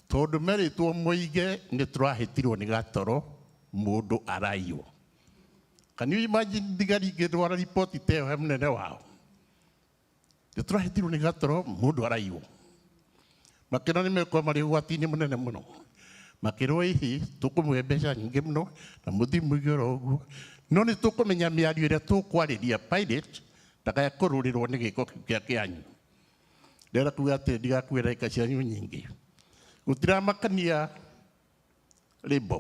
tondũ merĩtwo moige nĩ tũrahĩtirwo nĩ gatoro mũndũ araiywo." Can you imagine thigari ingĩtwara riboti ta ĩyo he mũnene wao, nĩ tũrahĩtirwo nĩ gatoro mũndũ araiywo? Makĩona nĩ mekwa marĩ ũgwati-inĩ mũnene mũno. Makĩrwo, ĩhĩ, tũkũmũhe mbeca nyingĩ mũno na mũthiĩ mũige oro ũguo, no nĩ tũkũmenya mĩario ĩrĩa tũkwarĩria Pilate ndakae kũrũrĩrwo nĩ gĩko kĩu kĩa kĩanyu. Ndĩrenda kuga atĩ ndigakuĩra ndagĩka cianyu nyingĩ. Gũtiramakania rĩmbo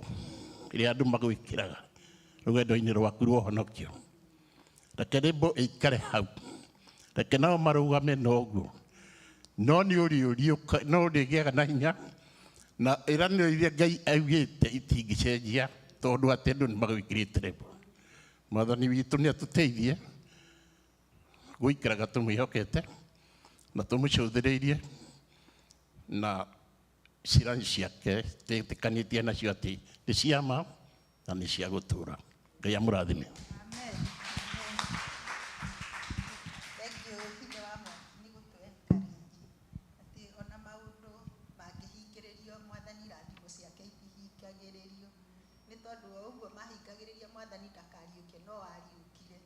ĩrĩa andũ magwĩkĩraga rũgendo-inĩ rwaku rwa ũhonokio. Reke rĩmbo ĩikare hau, reke nao marũgame noguo, no nĩ ũrĩũriũka, no ũrĩgĩaga na hinya na ĩranĩro iria Ngai augĩte itingĩcenjia tondũ atĩ andũ nĩ magwĩkĩrĩte rĩmbo. Mwathani witũ nĩ atũteithie gũikaraga tũmwĩhokete na tũmũcũthĩrĩirie na ciĩranĩro ciake twĩtĩkanĩtie nacio atĩ nĩ cia ma na nĩ cia gũtũũra. Ngai amũrathime. Amen. Thank you, ithe wa mwaki, nĩ gũtũ encourage atĩ ona maũndũ mangĩhingĩrĩrio, Mwathani irathimo ciake itihingagĩrĩrio. Nĩ tondũ o ũguo mahingagĩrĩria Mwathani ndakariũke, no ariũkire.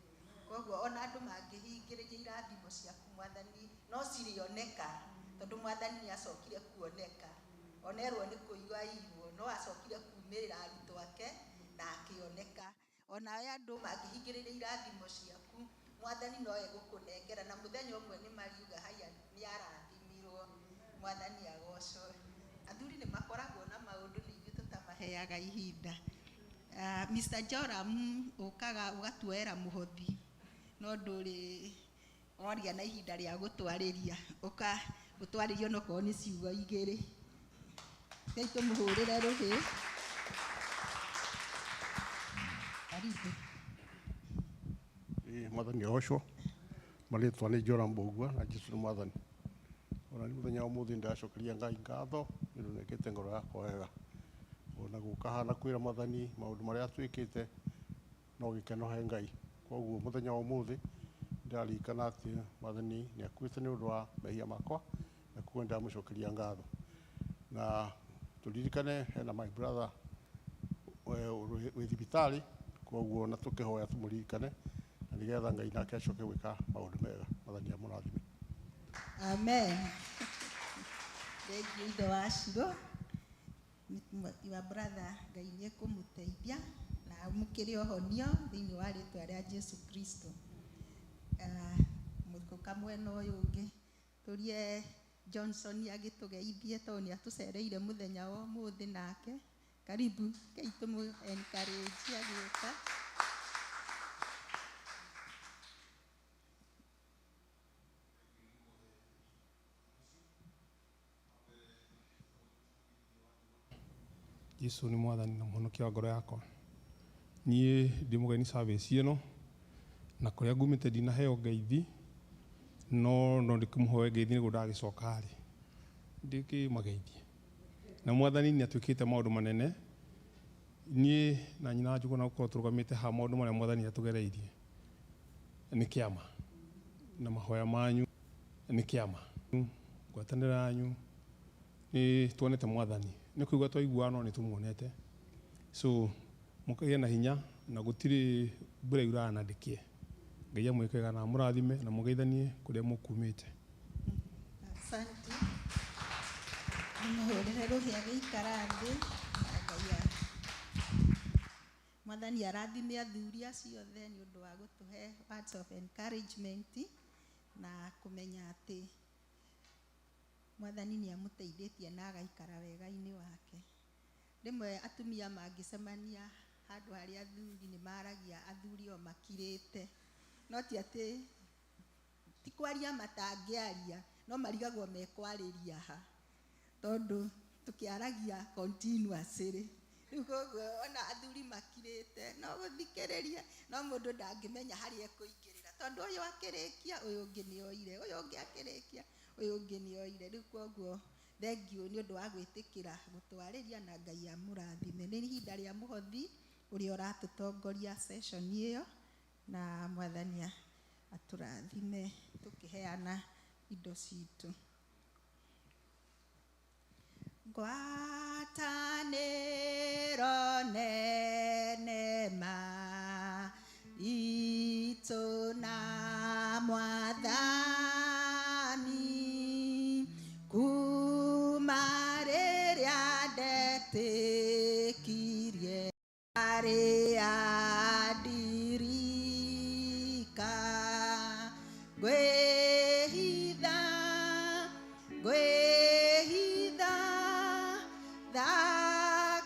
Koguo ona andũ mangĩhingĩrĩria irathimo ciaku, Mwathani no cirĩoneka, tondũ Mwathani nĩ acokire kuoneka. Onerwo nĩ kũiywo aiywo, no acokire kumĩrĩra arutwo ake na akĩoneka. Onawe andũ mangĩhingĩrĩria irathimo ciaku, Mwathani no egũkũnengera, na mũthenya ũmwe nĩ mariuga, haya, nĩ arathimirwo. Mwathani agocwo. Athuri nĩ makoragwo na maũndũ, nĩ ithuĩ tũtamaheaga ihinda. Mr. Joram ũkaga ũgatuoera mũhothi, no ndũrĩ waria na ihinda rĩa gũtwarĩria, ũka ũtwarĩrie onokorwo nĩ ciugo igĩrĩ. Ngai, tũmũhũrĩre rũhĩ. Karibu. Ĩĩ, Mwathani agocwo. Marĩtwa nĩ Joram Mbũgua na Jesu nĩ Mwathani. Ona nĩ mũthenya wa ũmũthĩ ndacokeria Ngai ngatho nĩ ũndũ nĩekĩte ngoro yakwa wega. Ona gũka haha na kwĩra Mwathani maũndũ marĩa atwĩkĩte no gĩkeno he Ngai. Koguo mũthenya wa ũmũthĩ ndĩraririkana atĩ Mwathani nĩ akuĩte nĩ ũndũ wa mehia makwa, na koguo nĩndamũcokeria ngatho. Na tũririkane hena my brother wĩ thibitarĩ, koguo na tũkĩhoya tũmũririkane na nĩgetha Ngai nake acoke gwĩka maũndũ mega. Mwathani amũrathime. Amen. Thank you, ithe wa Ciro. Your brother, Ngai nĩ ekũmũteithia na amũkĩre ũhonio thĩinĩ wa rĩtwa rĩa Jesu Kristo. Mũgũka mwena ũyũ ũngĩ tũrie Johnson agĩtũgeithie tondũ nĩ atũcereire mũthenya wa ũmũthĩ nake. Karibu, Ngai tũmũ encourage agĩũka. Jesu nĩ Mwathani na Mũhonokia wa ngoro yakwa. Niĩ ndĩ mũgeni service ĩno, na kũrĩa ngumĩte ndinaheo ngeithi, no ndĩkĩmũhoe ngeithi nĩguo ndagĩcoka rĩ ndĩkĩmageithie. Na Mwathani nĩ atuĩkĩte maũndũ manene. Niĩ na nyina Njũgũna gũkorwo tũrũgamĩte haha, maũndũ marĩa Mwathani atũgereirie nĩ kĩama, na mahoya manyu nĩ kĩama, ngwatanĩro yanyu nĩ tuonete Mwathani, nĩ kũigua twaigua no nĩ tũmuonete. So mũkagĩe na hinya, na gũtirĩ mbura yuraga na ndĩkĩe. Ngai amwĩke wega na amũrathime na mũgeithanie kũrĩa mũkumĩte. Asante. Mũhũrĩre rũhĩ agĩikara thĩ. Na Ngai Mwathani arathime athuri acio othe nĩ ũndũ wa gũtũhe words of encouragement na kũmenya atĩ Mwathani nĩ amũteithĩtie na agaikara wega-inĩ wake. Rĩmwe atumia mangĩcemania handũ harĩa athuri nĩ maragia, athuri o makirĩte, no ti atĩ ti kwaria matangĩaria, No marigagwo mekwarĩria ha tondũ tũkĩaragia continuously. Rĩu koguo ona athuri makirĩte no gũthikĩrĩria, no mũndũ ndangĩmenya harĩa ekũingĩrĩra tondũ ũyũ akĩrĩkia ũyũ ũngĩ nĩ oire, ũyũ ũngĩ akĩrĩkia ũyũ ũngĩ nĩ oire. Rĩu koguo thengiũ nĩ ũndũ wa gwĩtĩkĩra gũtwarĩria na Ngai amũrathime. Nĩ ihinda rĩa mũhothi ũrĩa ũratũtongoria session ĩyo, na Mwathani atũrathime tũkĩheana indo citũ. Ngwatanĩro nene ma itũ na Mwathani, kuma rĩrĩa ndetĩkirie arĩa ndirika, ngwĩhitha ngwĩhitha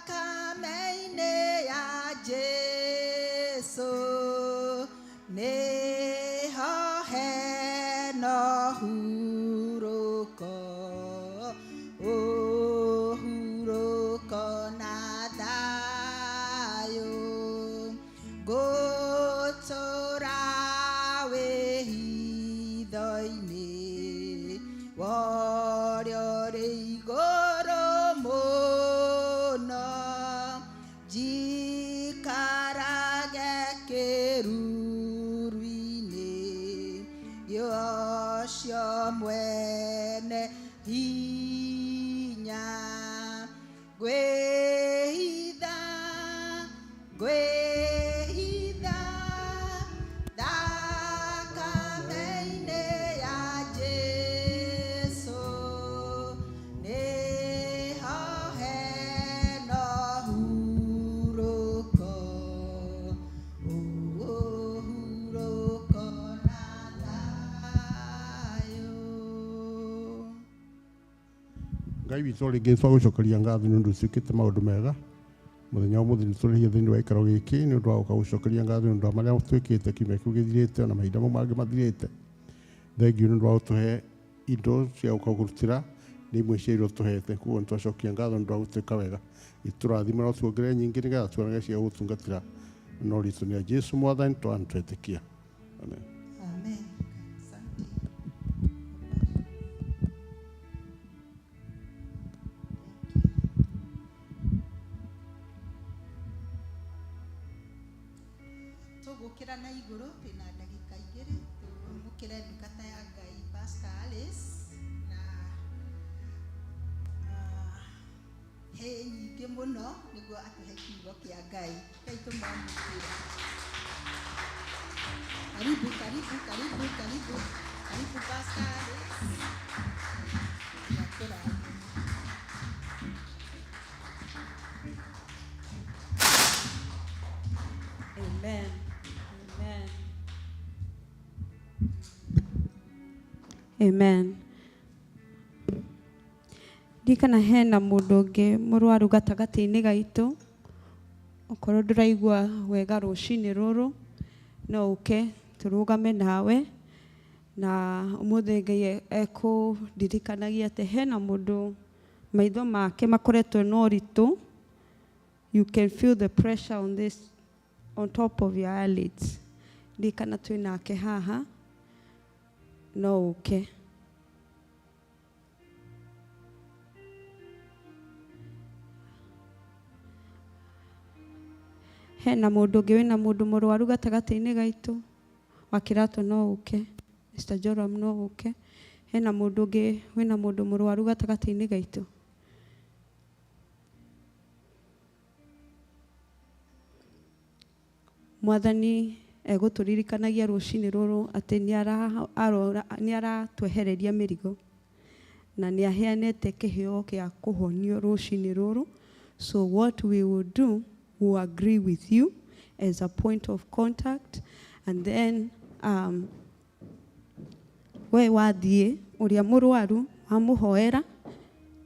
thakame-inĩ ya Jesũ, nĩho hena ũhurũko, ũhurũko na thayũ, ngũtũũra wĩhitho-inĩ wa ũrĩa ũrĩ igũrũ mũno, njikarage kĩruru-inĩ gĩa ũcio mwene hinya, ngwĩhitha ngwĩhitha thakame-inĩ ya Jesũ, nĩho hena ũhurũko, ũhurũko na thayũ. Ngai witũ rĩngĩ twagũcokeria ngatho nĩ ũndũ ũtuĩkĩte maũndũ mega mũthenya wa ũmũthĩ. Nĩ tũrĩhia thĩinĩ wa gĩikaro gĩkĩ nĩ ũndũ wa gũka gũcokeria ngatho nĩ ũndũ wa marĩa twĩkĩte kiumia kĩu gĩthirĩte na mahinda mau mangĩ mathirĩte. Thengiũ nĩ ũndũ wa gũtũhe indo cia gũka kũrutĩra, nĩ imwe cia iria ũtũhete, koguo nĩ twacokia ngatho nĩ ũndũ wa gũtwĩka wega. Itũrathime no tuongerere nyingĩ nĩgetha tuonage cia gũgũtungatĩra no rĩtwa nĩ Jesu Mwathani twanĩtwetĩkia. Amen. Amen. Asante. Tũgũkĩra na igũrũ, twĩna ndagĩka igĩrĩ tũmũkĩre ndungata ya Ngai Pastor Alice na hĩ nyingĩ mũno nĩguo atũhe kiugo kĩa Ngai. Ngai tũmwamũkĩre. Karibu, karibu, karibu, karibu, karibu Pastor Alice. Ngai akũrathime. Amen. Amen. Amen. Ndirikana hena mũndũ ũngĩ mũrwaru gatagatĩ-inĩ gaitũ, okorwo ndũraigua wega rũcinĩ rũrũ, no ũke tũrũgame nawe. Na ũmũthĩ Ngai ekũndirikanagia atĩ hena mũndũ maitho make makoretwo na ũritũ. You can feel the pressure on this, on top of your eyelids. Ndirikana twĩ nake haha, no ũke. Hena mũndũ ũngĩ wĩna mũndũ mũrwaru gatagatĩ-inĩ gaitũ wa kĩratũ, no ũke. Mr. Joram, no ũke. Hena mũndũ ũngĩ wĩna mũndũ mũrwaru gatagatĩ-inĩ gaitũ? Mwathani egũtũririkanagia rũcinĩ rũrũ atĩ nĩ aratwehereria mĩrigo na nĩ aheanĩte kĩheo gĩa kũhonio rũcinĩ rũrũ. So what we will do, we will agree with you as a point of contact, and then we wathiĩ ũrĩa mũrwaru wamũhoera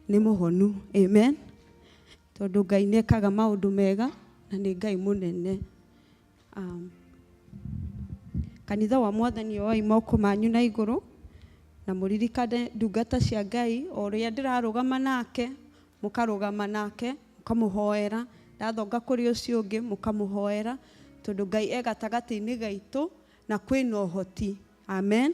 nĩ mũhonu. Amen. Tondũ Ngai nĩ ekaga maũndũ mega na nĩ Ngai mũnene. Kanitha wa Mwathani, oai moko manyu na igũrũ. Na mũririkane ndungata cia Ngai o ũrĩa ndĩrarũgama nake, mũkarũgama nake, mũkamũhoera. Ndathonga kũrĩ ũcio ũngĩ, mũkamũhoera, tondũ Ngai e gatagatĩ-inĩ gaitũ na kwĩna ũhoti. Amen.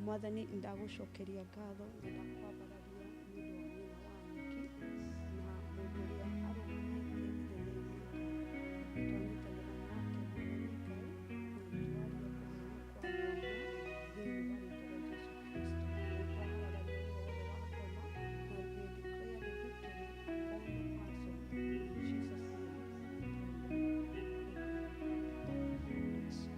Mwathani, ndagũcokeria ngatho na ndakwambararia nĩ ũndũ wa nyina wa Niki na mũndũ ũrĩa arũgamĩte ithenya-inĩ rĩake. Twanyitanĩra nake Mwathani Ngai na nĩtũraria kũhonio kwa mwana thĩinĩ wa rĩtwa rĩa Jesu Kristo. Nĩ twaharagania wĩra wothe wa ngoma na we declare the victory upon the person in Jesus' name we pray. Amen. God bless you.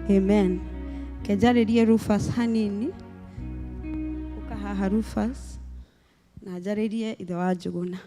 Amen. Kenjarĩrie Rufus hanini, ũka haha Rufus, na njarĩrie ithe wa Njũgũna.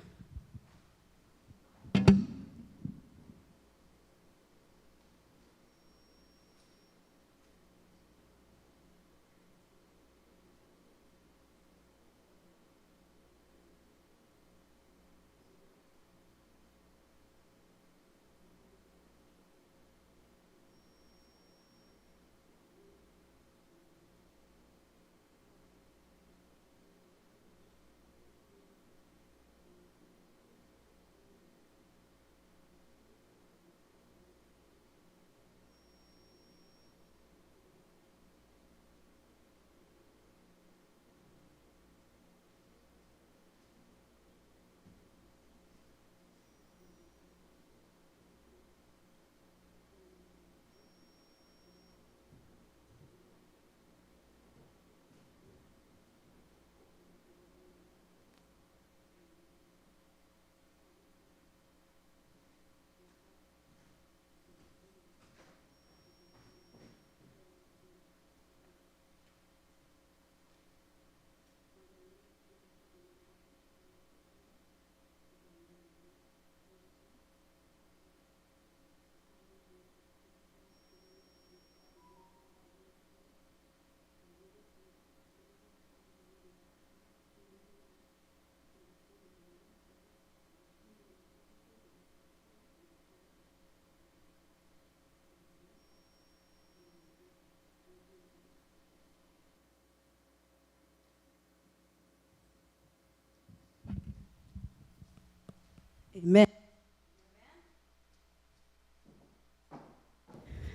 Amen.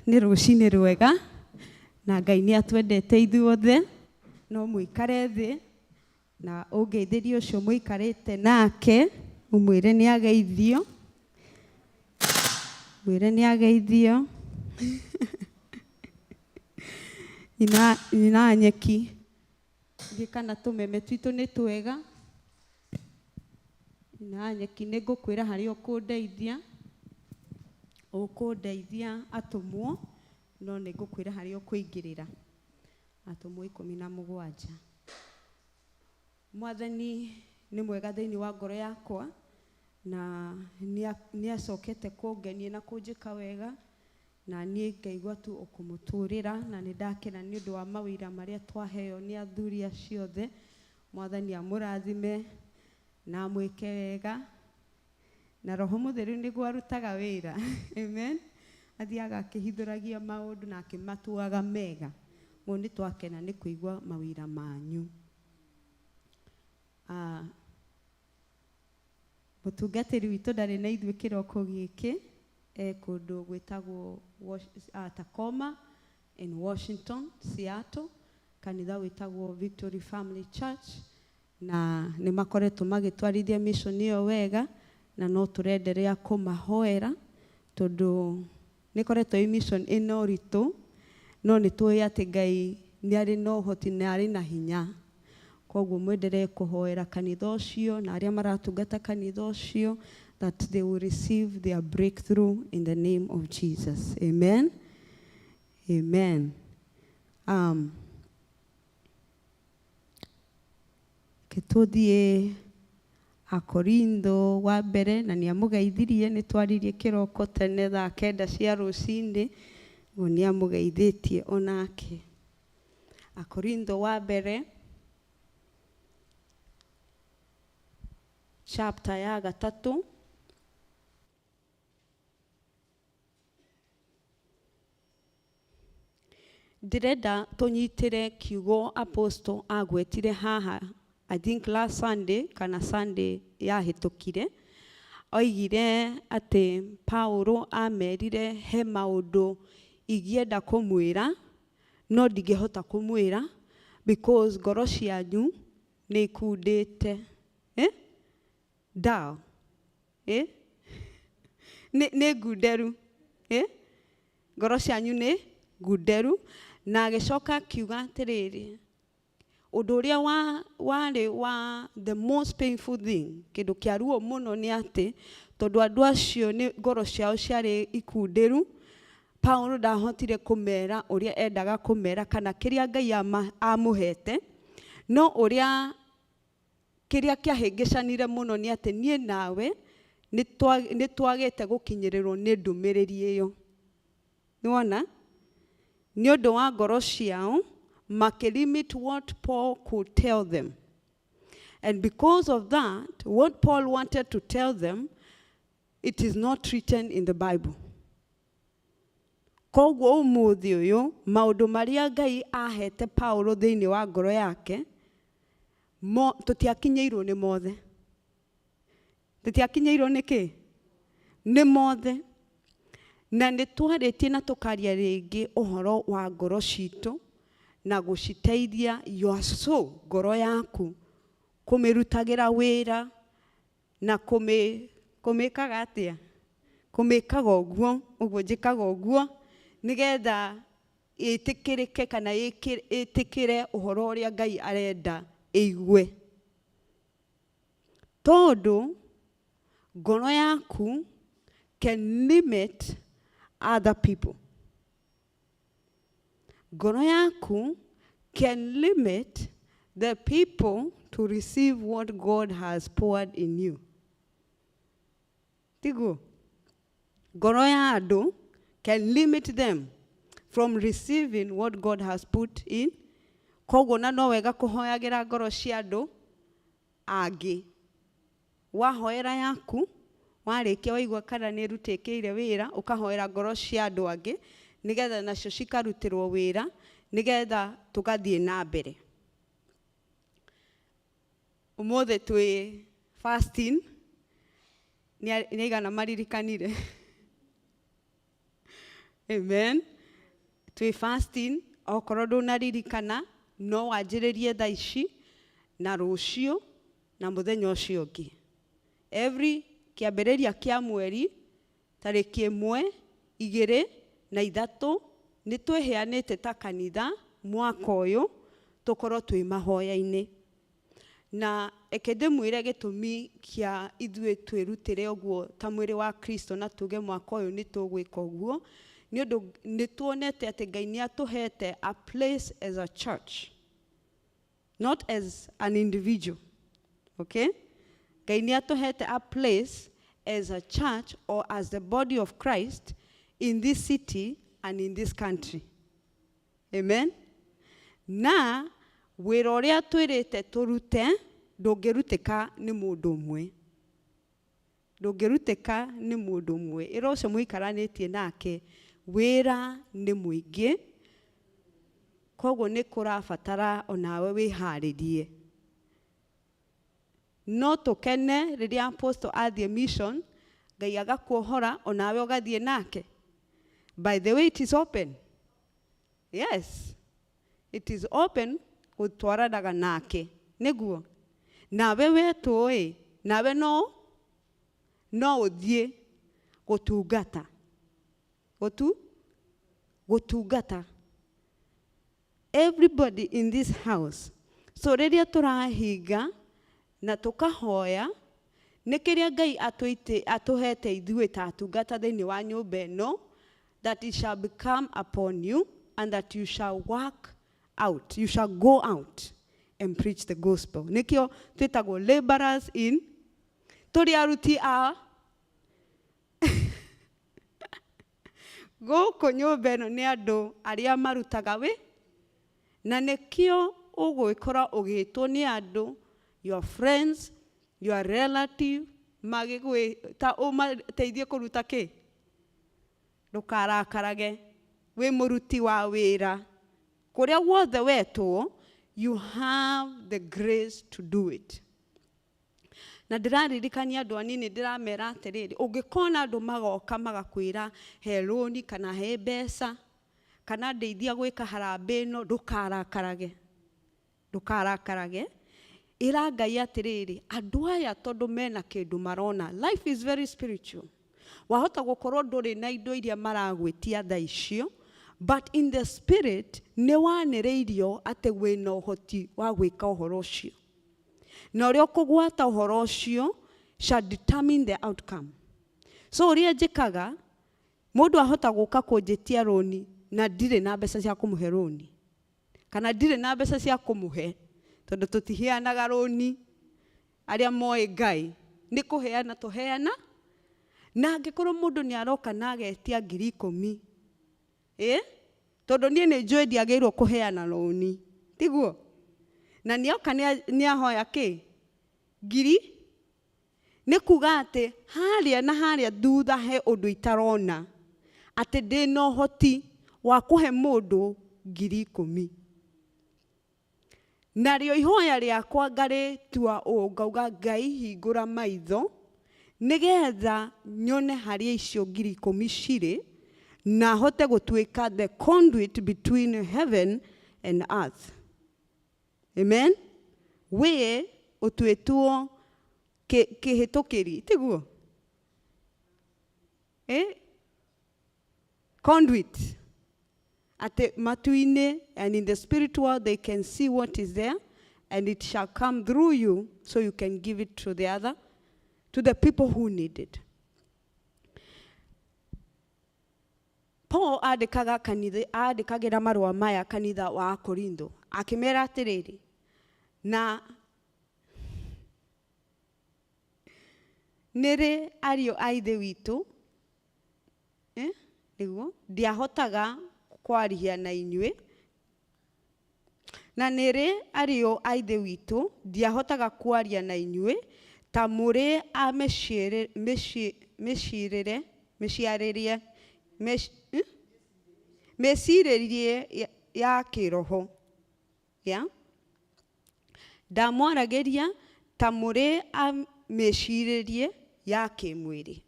Nĩ rũcinĩ rwega na Ngai nĩ atwendete ithuothe, no mũikare thĩ na ũngeithĩrie ũcio mũikarĩte nake, ũmwĩre nĩ ageithio, mwĩre nĩ ageithio. Nyina nyina nyeki thiĩ kana tũmeme twitũ nĩ twega. Nyina nyeki nĩ ngũkwĩra harĩa ũkũndeithia, ũkũndeithia atũmwo, no nĩ ngũkwĩra harĩa ũkũingĩrĩra. Atũmwo 17. Mwathani nĩ mwega thĩinĩ wa ngoro yakwa na nĩ acokete kũngenia na kũnjĩka wega, na niĩ ngaigua tu ũkũmũtũrĩra, na nĩ ndakena nĩ ũndũ wa mawĩra marĩa twaheo nĩ athuri acio othe. Mwathani amũrathime na amwĩke wega, na Roho Mũtheru nĩguo arutaga wĩra. Amen. Athiaga akĩhithũragia maũndũ na akĩmatuaga mega. Ũguo nĩ twakena nĩ kũigua mawĩra manyu. Mũtungatĩri witũ ndarĩ na ithuĩ kĩroko gĩkĩ, e kũndũ gwĩtagwo Tacoma in Washington, Seattle, kanitha wĩtagwo Victory Family Church, na nĩ makoretwo magĩtwarithia mission ĩyo wega, na no tũrenderea kũmahoera tondũ nĩ ĩkoretwo ĩ mission ĩna ũritũ, no nĩ tũĩ atĩ Ngai nĩ arĩ na ũhoti na arĩ na hinya. Koguo mwenderee kũhoera kanitha ũcio na arĩa maratungata kanitha ũcio, that they will receive their breakthrough in the name of Jesus. Amen. Amen. Tũthiĩ Akorintho wa mbere, na nĩ amũgeithirie, nĩ twaririe kĩroko tene thaa 9 cia rũcinĩ, ũguo nĩ amũgeithĩtie onake. Akorintho wa mbere chapter ya 3, ndĩrenda tũnyitĩre kiugo apostle agwetire haha, I think last Sunday kana Sunday yahĩtũkire. Oigire atĩ Paulo amerire he maũndũ ingĩenda kũmwĩra no ndingĩhota kũmwĩra because ngoro cianyu nĩ ikundĩte. Ndao. Nĩ ngunderu. Ngoro cianyu nĩ ngunderu. Na agĩcoka akiuga atĩrĩrĩ, ũndũ ũrĩa warĩ wa the most painful thing, kĩndũ kĩa ruo mũno nĩ atĩ tondũ andũ acio nĩ ngoro ciao ciarĩ ikunderu, Paulo ndahotire kũmera ũrĩa endaga kũmera kana kĩrĩa Ngai amũhete, no ũrĩa kĩrĩa kĩahĩngĩcanire mũno nĩ atĩ niĩ nawe nĩ twagĩte gũkinyĩrĩrwo nĩ ndũmĩrĩri ĩyo. Nĩwona? Nĩ ũndũ wa ngoro ciao makĩlimit what Paul could tell them. And because of that, what Paul wanted to tell them, it is not written in the Bible. Koguo ũmũthĩ ũyũ, maũndũ marĩa Ngai ahete Paulo thĩinĩ wa ngoro yake, tũtiakinyĩirwo nĩ mothe. Tũtiakinyĩirwo nĩ kĩ? Nĩ mothe. Na nĩ twarĩtie na tũkaria rĩngĩ ũhoro wa ngoro citũ na gũciteithia your soul, ngoro yaku, kũmĩrutagĩra wĩra na kũmĩkaga atĩa? Kũmĩkaga ũguo, ũguo njĩkaga ũguo, nĩgetha ĩtĩkĩrĩke kana ĩtĩkĩre ũhoro ũrĩa Ngai arenda ĩigue. Tondũ ngoro yaku can limit other people. Ngoro yaku can limit the people to receive what God has poured in you. Tiguo? Ngoro ya andũ can limit them from receiving what God has put in. Koguo na no wega kũhoyagĩra ngoro cia andũ angĩ. Wahoera yaku, warĩkia waigua kana nĩ ĩrutĩkĩire wĩra, ũkahoera ngoro cia andũ angĩ, nĩgetha nacio cikarutĩrwo wĩra, nĩgetha tũgathiĩ na mbere. Ũmũthĩ twĩ fasting, Nĩ aigana maririkanire? Amen. Twĩ fasting, okorwo ndũnaririkana no wanjĩrĩrie thaa ici na rũciũ na mũthenya ũcio ũngĩ. Every kĩambĩrĩria kĩa mweri tarĩki 1, 2 na 3 nĩ twĩheanĩte ta kanitha mwaka ũyũ tũkorwo twĩ mahoya-inĩ. Na reke ndĩmwĩre gĩtũmi kĩa ithuĩ twĩrutĩre ũguo ta mwĩrĩ wa Kristo na tuge mwaka ũyũ nĩ tũgwĩka ũguo, nĩ ũndũ nĩ tuonete atĩ Ngai nĩ atũhete a place as a church, not as an individual. Okay? Ngai nĩ atũhete a place as a church or as the body of Christ in this city and in this country. Amen. Na wĩra ũrĩa twĩrĩte tũrute ndũngĩrutĩka nĩ mũndũ ũmwe. Ndũngĩrutĩka nĩ mũndũ ũmwe. Ĩra ũcio mũikaranĩtie nake wĩra nĩ mũingĩ, koguo nĩ kũrabatara onawe wĩharĩrie. No tũkene rĩrĩa apostle athiĩ mission, Ngai agakuohora onawe ũgathiĩ nake. By the way, it is open. Yes, it is open gũtwaranaga nake. Nĩguo nawe wetwo ĩ, nawe no ũthiĩ gũtungata. Gũtungata. Everybody in this house. So rĩrĩa tũrahinga na tũkahoya, nĩ kĩrĩa Ngai atũhete ithuĩ ta atungata thĩinĩ wa nyũmba ĩno, that it shall become upon you and that you shall work out, you shall go out and preach the gospel. Nĩkĩo twĩtagwo laborers in, tũrĩ aruti a gũkũ nyũmba ĩno nĩ andũ arĩa marutaga wĩ, na nĩkĩo ũgwĩkora ũgĩtwo nĩ andũ, your friends, your relative, magĩgwĩta ũmateithie kũruta kĩ? Ndũkarakarage, wĩ mũruti wa wĩra. Kũrĩa guothe wetwo, you have the grace to do it. Na ndĩraririkania andũ anini, ndĩramera atĩrĩrĩ, ũngĩkona andũ magoka magakwĩra he rũni kana he mbeca kana ndeithia gwĩka harambĩ ĩno, ndũkarakarage. Ndũkarakarage. Ĩra Ngai atĩrĩrĩ, andũ aya tondũ mena kĩndũ marona. Life is very spiritual. Wahota gũkorwo ndũrĩ na indo iria maragwĩtia thaa icio, but in the spirit nĩ wanĩrĩirio atĩ wĩna ũhoti wa gwĩka ũhoro ũcio. Na ũrĩa ũkũgwata ũhoro ũcio shall determine the outcome. So ũrĩa njĩkaga, mũndũ ahota gũka kũnjĩtia rũni na ndirĩ na mbeca cia kũmũhe rũni. Kana ndirĩ na mbeca cia kũmũhe, tondũ tũtiheanaga rũni arĩa moĩ Ngai, nĩ kũheana tũheana. Na angĩkorwo mũndũ nĩ aroka na agetia ngiri ikũmi, Tondũ niĩ nĩ njũĩ ndiagĩrĩirwo kũheana rũni, tiguo? Na nĩoka nĩahoya kĩ? Ngiri? Nĩ kuga atĩ harĩa na harĩa thutha he ũndũ itarona, atĩ ndĩna ũhoti wa kũhe mũndũ ngiri ikũmi. Narĩo ihoya rĩakwa ngarĩtua ũũ, ngauga Ngai hingũra maitho nĩgetha nyone harĩa icio ngiri ikũmi cirĩ, na hote gũtuĩka the conduit between heaven and earth. Amen. We ũtuĩtwo kĩhĩtũkĩri, tiguo? Conduit. Atĩ matu-inĩ, and in the spirit world they can see what is there, and it shall come through you so you can give it to the other, to the people who need it. Paul andĩkaga kanitha, andĩkagĩra marũa maya kanitha wa Korintho, akĩmera atĩrĩrĩ, na nĩrĩ ariũ a ithe witũ, nĩguo ndiahotaga kwaria na inyuĩ, na nĩrĩ ariũ a ithe witũ ndiahotaga kwaria na inyuĩ ta mũrĩ a mĩciarĩrie, mĩcirĩrie ya kĩroho, ya ndamwaragĩria ta mũrĩ a mĩcirĩrie ya kĩmwĩrĩ.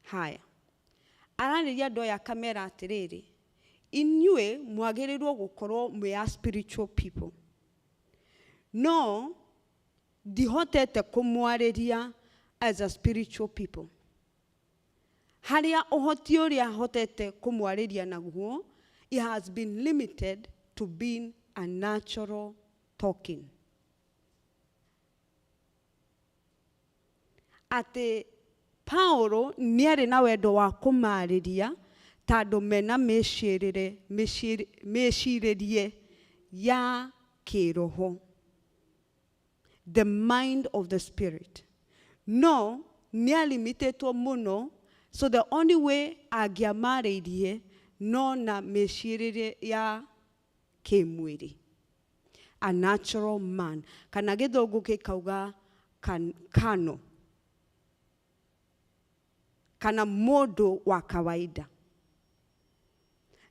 Haya, aranĩria andũ aya akamera atĩrĩrĩ, inyuĩ mwagĩrĩirwo gũkorwo mwĩ a spiritual people, no ndihotete kũmwarĩria as a spiritual people. Harĩa ũhoti ũrĩa hotete kũmwarĩria naguo, it has been limited to being a natural talking. Atĩ Paulo nĩarĩ na wendo wa kũmarĩria tondũ mena mĩcirĩre mĩcirĩrie ya kĩroho, the mind of the spirit. No nĩalimitĩtwo mũno, so the only way angĩamarĩirie no na mĩcirĩrie ya kĩmwĩrĩ, a natural man, kana gĩthũngũ gĩkauga kano, kana mũndũ wa kawaida.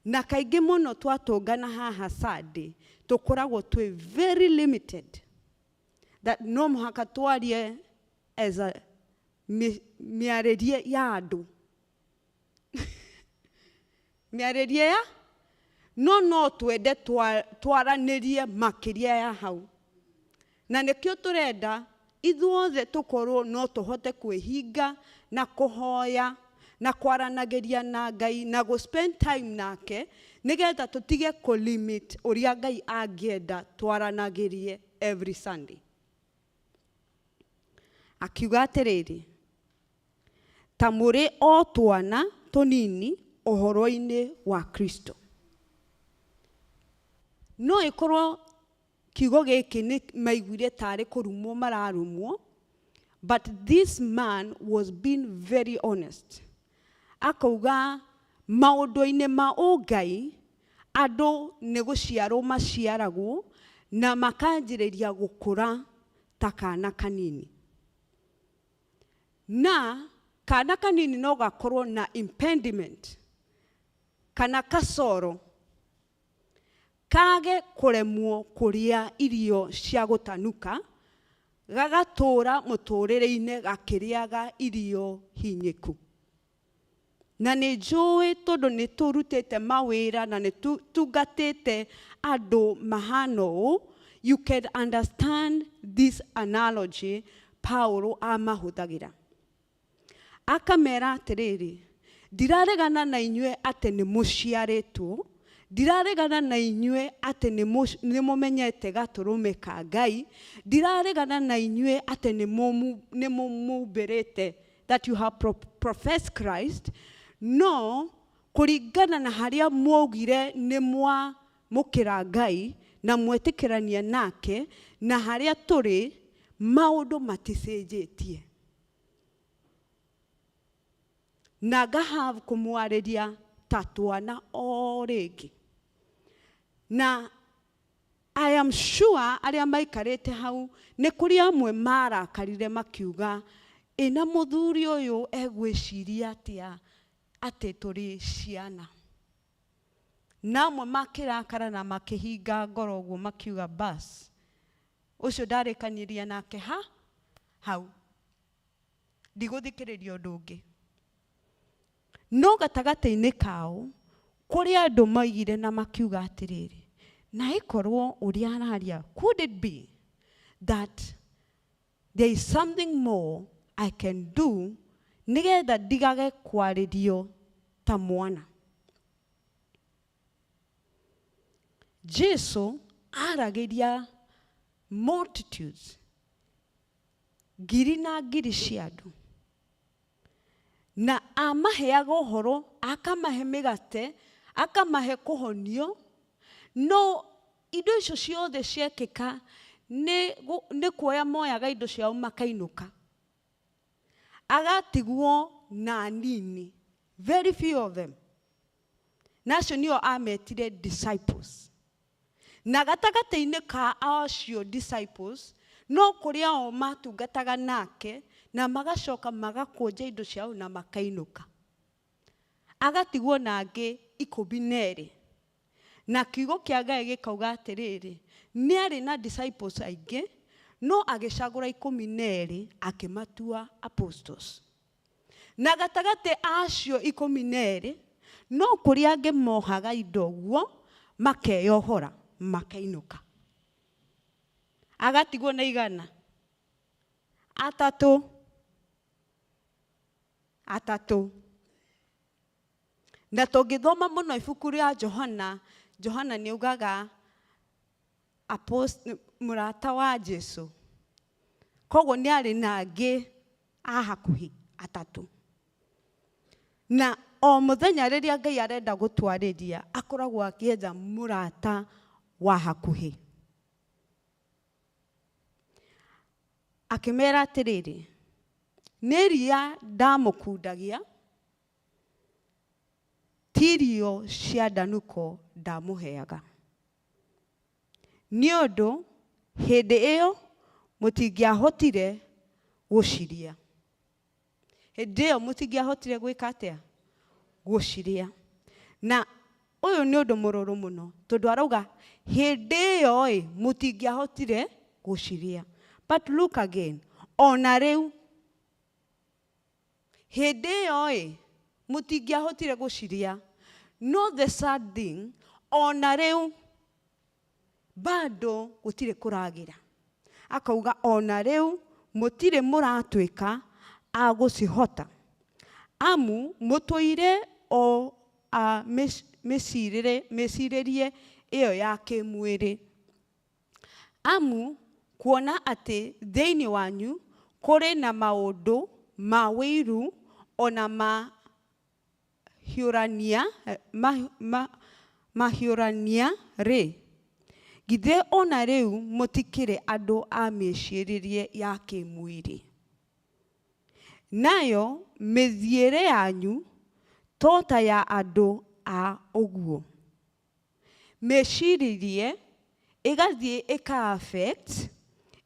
Na kaingĩ mũno twatũngana haha Sunday tũkoragwo twĩ very limited, that no mũhaka twarie as a mĩarĩrie ya andũ, mĩarĩrie ya no no twende twaranĩrie makĩria ya hau. Na nĩkĩo tũrenda ithuothe tũkorwo no tũhote kwĩhinga na kũhoya na kwaranagĩria na Ngai na gũ spend time nake, nĩgetha tũtige kũ limit ũrĩa Ngai angĩenda twaranagĩrie every Sunday. Akiuga atĩrĩrĩ, ta mũrĩ o twana tũnini ũhoro-inĩ wa Kristo. No ĩkorwo kiugo gĩkĩ nĩ maiguire tarĩ kũrumwo mararumwo, but this man was being very honest. Akauga maũndũ-inĩ ma ũngai andũ nĩ gũciarwo maciaragwo na makanjĩrĩria gũkũra ta kana kanini. Na kana kanini no gakorwo na impediment kana kasoro kage kũremwo kũrĩa irio cia gũtanuka, gagatũra mũtũrĩre-inĩ gakĩrĩaga irio hinyĩku. Na nĩ njũĩ tondũ nĩ tũrutĩte mawĩra na nĩ tungatĩte andũ mahana ũũ, you can understand this analogy Paulo amahũthagĩra. Akamera atĩrĩrĩ, ndiraregana na inyuĩ atĩ nĩ mũciarĩtwo, ndiraregana na inyuĩ atĩ nĩ mũmenyete gatũrũme ka Ngai, ndiraregana na inyuĩ atĩ nĩ mũmumbĩrĩte, that you have professed Christ, no kũringana na harĩa mwaugire nĩ mwamũkĩra Ngai na mwetĩkĩrania nake, na harĩa tũrĩ maũndũ maticenjetie. Na ngahave kũmwarĩria ta twana o rĩngĩ. Na I am sure arĩa maikarĩte hau nĩ kũrĩ amwe marakarire makiuga, ĩna mũthuri ũyũ egwĩciria atĩa atĩ tũrĩ ciana. Na amwe makĩrakara na makĩhinga ngoro ũguo makiuga bas, ũcio ndarĩkanĩria nake ha hau, ndigũthikĩrĩria ũndũ ũngĩ. No gatagatĩ-inĩ kao kũrĩ andũ maigire na makiuga atĩrĩrĩ, na ĩkorwo ũrĩa araria, could it be that there is something more I can do nĩgetha ndigage kwarĩrio ta mwana? Jesu aragĩria multitudes, ngiri na ngiri cia andũ, na amaheaga ũhoro, akamahe mĩgate, akamahe kũhonio, no indo icio ciothe ciekĩka nĩ kuoya moyaga indo ciao makainũka, agatigwo na nini, very few of them. Na acio nĩo ametire disciples. Na gatagatĩ-inĩ ka acio disciples no kũrĩ ao matungataga nake na magacoka magakũnja indo ciao na makainũka, agatigwo na angĩ 12. Na kiugo kĩa Ngai gĩkauga atĩrĩrĩ, nĩ arĩ na disciples aingĩ, No agĩcagũra ikũmi na erĩ akĩmatua apostles. Na gatagatĩ acio ikũmi na erĩ no kũrĩ angĩ mohaga indo ũguo makeyohora makainũka. Agatigwo na igana atatũ atatũ. Na tũngĩthoma mũno ibuku rĩa Johana, Johana nĩ augaga mũrata wa Jesu. Koguo nĩ arĩ na angĩ a hakuhĩ atatũ. Na o mũthenya rĩrĩa Ngai arenda gũtwarĩria, akoragwo akĩetha mũrata wa hakuhĩ. Akĩmera atĩrĩrĩ, nĩ ria ndamũkundagia, ti irio cia ndanuko ndamũheaga. Nĩ ũndũ hĩndĩ ĩyo mũtingĩahotire gũciria. Hĩndĩ ĩyo mũtingĩahotire gwĩka atĩa? Gũciria. Na ũyũ nĩ ũndũ mũrũrũ mũno, tondũ arauga hĩndĩ ĩyo ĩ mũtingĩahotire gũciria. But look again, ona rĩu hĩndĩ ĩyo ĩ mũtingĩahotire gũciria. No the sad thing, ona rĩu bado gũtirĩ kũragĩra. Akauga ona rĩu mũtirĩ mũratuĩka a gũcihota, amu mũtũire o a mĩcirĩrie ĩyo ya kĩmwĩrĩ. Amu kuona atĩ thĩinĩ wanyu kũrĩ na maũndũ ma wĩiru ona ma mahiũrania rĩ, githĩ ona rĩu mũtikĩrĩ andũ a mĩcirĩrie ya kĩmwĩrĩ? Nayo mĩthiĩre yanyu to ta ya andũ a ũguo. Mĩcirĩrie ĩgathiĩ ĩka affect,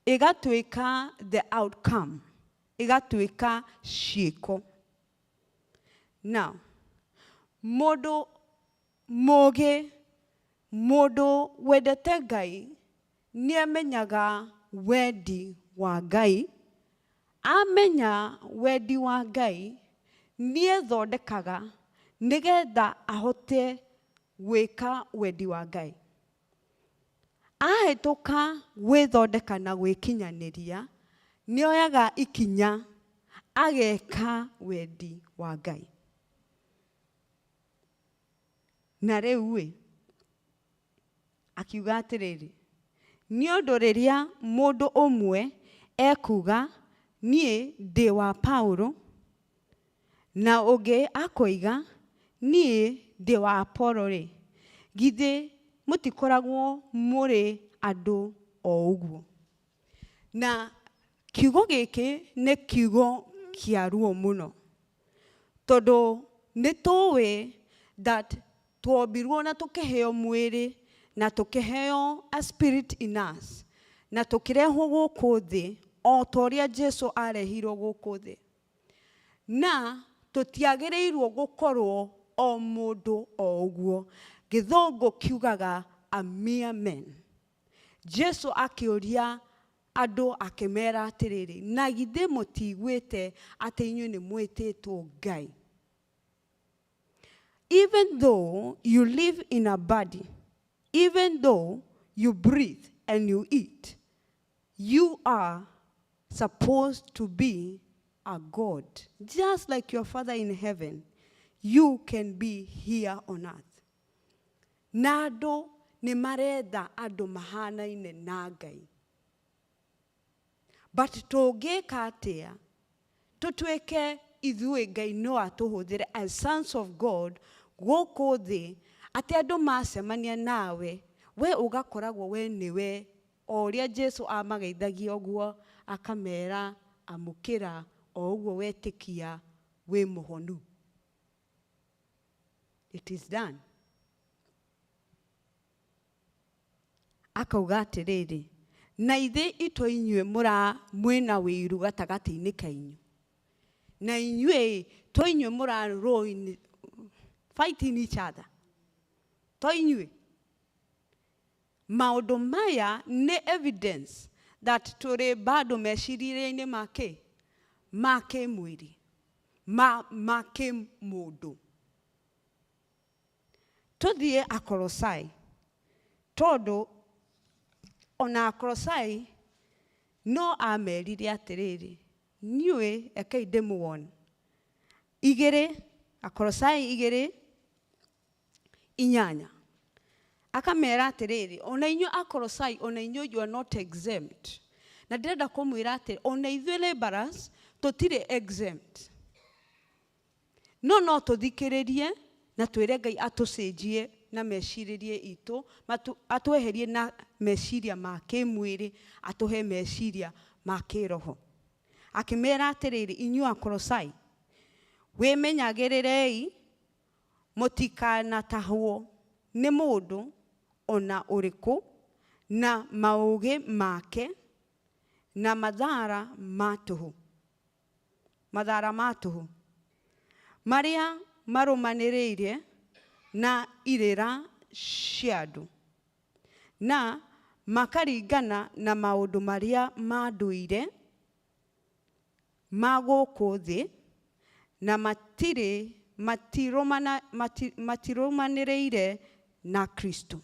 ĩgatuĩka the outcome, ĩgatuĩka ciĩko. Now, mũndũ mũgĩ, mũndũ wendete Ngai, nĩ amenyaga wendi wa Ngai. Amenya wendi wa Ngai, nĩ ethondekaga nĩgetha ahote gwĩka wendi wa Ngai. Ahĩtũka gwĩthondeka na gwĩkinyanĩria, nĩ oyaga ikinya ageka wendi wa Ngai. Na rĩu ĩ, akiuga atĩrĩrĩ, nĩ ũndũ rĩrĩa mũndũ ũmwe ekuga niĩ ndĩ wa Paulo, na ũngĩ akoiga niĩ ndĩ wa Apolo rĩ, githĩ mũtikoragwo mũrĩ andũ o ũguo? Na kiugo gĩkĩ nĩ kiugo kĩa ruo mũno, tondũ nĩ tũĩ that twombirwo na tũkĩheo mwĩrĩ na tũkĩheo a spirit in us, na tũkĩrehwo gũkũ thĩ o ta ũrĩa Jesu arehirwo gũkũ thĩ. Na tũtiagĩrĩirwo gũkorwo o mũndũ o ũguo. Gĩthũngũ kiugaga a mere men. Jesu akĩũria andũ akĩmera atĩrĩrĩ, na githĩ mũtiguĩte atĩ inyuĩ nĩ mwĩtĩtwo Ngai? Even though you live in a body, even though you breathe and you eat, you are supposed to be a God. Just like your Father in heaven, you can be here on earth. Na andũ nĩ maretha andũ mahanaine na Ngai. But tũngĩka atĩa tũtuĩke ithuĩ Ngai no atũhũthĩre as sons of God gũkũ thĩ, atĩ andũ macemania nawe, we ũgakoragwo we nĩwe o ũrĩa Jesu amageithagia ũguo, akamera amũkĩra o ũguo wetĩkia wĩ mũhonu. It is done. Akauga atĩrĩrĩ, na ithe ito inyuĩ mũra mwĩna wĩiru gatagatĩ-inĩ kainyu, na inyuĩ to inyuĩ mũra fighting each other, to inyuĩ. Maũndũ maya nĩ evidence That tũrĩ bado meciria-inĩ ma kĩ? Ma kĩmwĩrĩ, ma kĩmũndũ. Tũthiĩ Akolosai, tondũ ona Akolosai no amerire atĩrĩrĩ, niũĩ rekei ndĩmuone. Igĩrĩ, Akolosai 2:8. Akamera atĩrĩrĩ, ona inyuĩ Akolosai, ona inyuĩ you are not exempt. Na ndĩrenda kũmwĩra atĩ ona ithuĩ laborers tũtirĩ exempt. No no tũthikĩrĩrie na twĩre Ngai atũcenjie na mecirĩrie itũ, atweherie na meciria ma kĩmwĩrĩ, atũhe meciria ma kĩroho. Akĩmera atĩrĩrĩ, inyuĩ Akolosai, wĩmenyagĩrĩrei mũtikanatahwo nĩ mũndũ ona ũrĩkũ na maũgĩ make na mathara ma tũhũ. Mathara ma tũhũ. Marĩa marũmanĩrĩire na irĩra cia andũ na makaringana na maũndũ marĩa ma ndũire ma gũkũ thĩ na matirũmanĩrĩire na Kristo.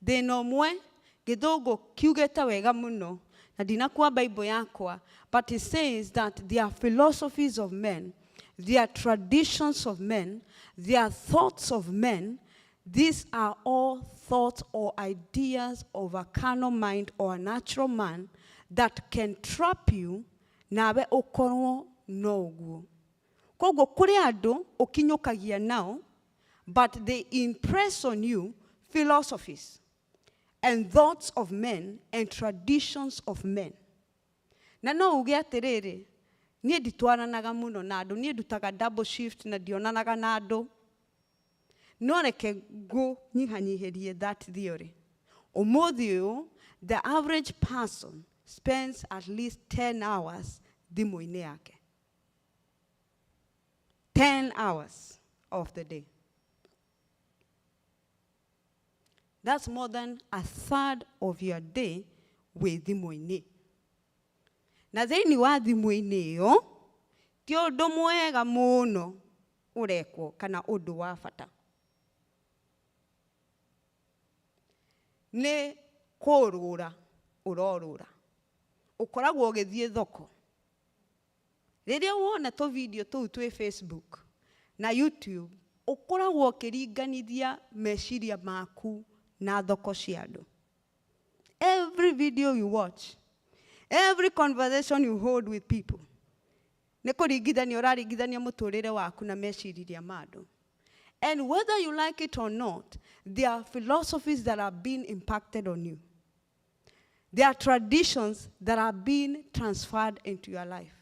Thĩna ũmwe gĩthũngũ kiugĩte wega mũno na ndinakuwa Bible yakwa, but it says that there are philosophies of men, there are traditions of men, there are thoughts of men. These are all thoughts or ideas of a carnal mind or a natural man that can trap you nawe ũkorwo no ũguo. Koguo kũrĩ andũ ũkinyũkagia nao, but they impress on you philosophies and thoughts of men and traditions of men. Na no uge atĩrĩrĩ, niĩ nditwaranaga mũno na andũ, niĩ ndutaga double shift na ndionanaga na andũ. No reke ngũnyihanyihĩrie that theory. Ũmũthĩ ũyũ, the average person spends at least 10 hours thimũ-inĩ yake. 10 hours of the day. That's more than a third of your day wĩ thimũ-inĩ. Na thĩinĩ wa thimũ-inĩ ĩyo, ti ũndũ mwega mũno ũrekwo kana ũndũ wa bata. Nĩ kũrũra ũrorũra. Ũkoragwo ũgĩthiĩ thoko. Rĩrĩa wona tũ video tũu twĩ Facebook na YouTube, ũkoragwo ũkĩringanithia meciria maku na thoko cia andũ. Every video you watch, every conversation you hold with people, nĩ kũringithania ũraringithania mũtũrĩre waku na meciria ma andũ. And whether you like it or not, there are philosophies that are being impacted on you. There are traditions that are being transferred into your life.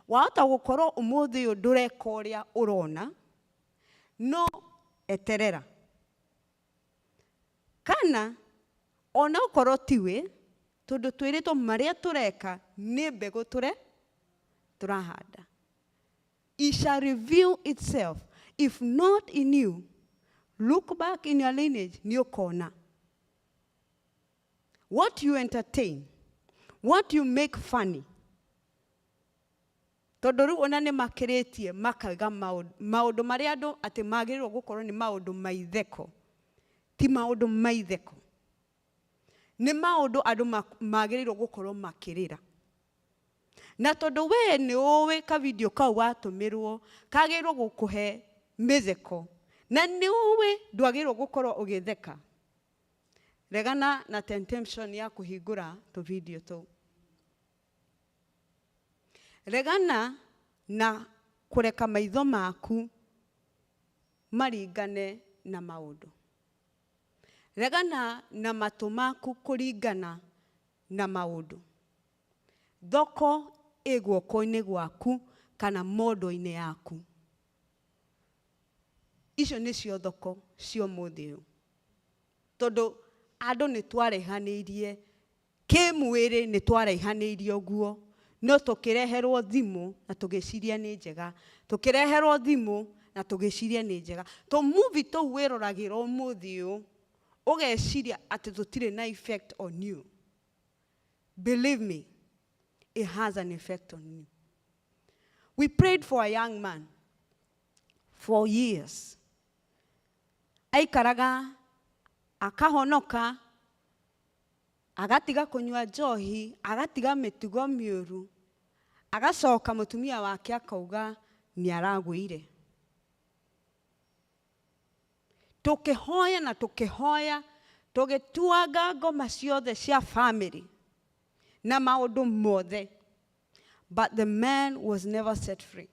Wahota gũkorwo ũmũthĩ ũyũ ndũreka ũrĩa ũrona, no eterera. Kana ona okorwo tiwe, tondũ twĩrĩtwo marĩa tũreka nĩ mbegũ tũrahanda. It shall reveal itself. If not in you, look back in your lineage, nĩ ũkona. What you entertain, what you make funny. Tondũ rĩu ona nĩ makĩrĩtie makauga maũndũ marĩa andũ atĩ magĩrĩirwo gũkorwo nĩ maũndũ ma itheko, ti maũndũ ma itheko. Nĩ maũndũ andũ magĩrĩirwo gũkorwo makĩrĩra. Na tondũ we nĩ ũĩ ka video kau watũmĩrwo kagĩrĩirwo gũkũhe mĩtheko, na nĩ ũĩ ndwagĩrĩirwo gũkorwo ũgĩtheka. Regana na temptation ya kũhingũra tũ video tũu. Regana na kũreka maitho maku maringane na maũndũ. Regana na matũ maku kũringana na maũndũ. Thoko ĩ guoko-inĩ gwaku kana mondo-inĩ yaku. Icio nĩcio thoko cia ũmũthĩ ũyũ. Tondũ andũ nĩ twaraihanĩirie, kĩmwĩrĩ nĩ twaraihanĩirie ũguo, no tũkĩreherwo thimũ na tũgĩciria nĩ njega. Tũkĩreherwo thimũ na tũgĩciria nĩ njega. Tũ movie tũu wĩroragĩra ũmũthĩ ũyũ, ũgeciria atĩ tũtirĩ na effect on you. Believe me, it has an effect on you. We prayed for a young man for years. Aikaraga akahonoka, agatiga kunyua njohi, agatiga mĩtugo mĩũru, agacoka mũtumia wake akauga nĩ aragũire. Tũkĩhoya na tũkĩhoya, tũgĩtuanga ngoma ciothe cia family na maũndũ mothe, but the man was never set free.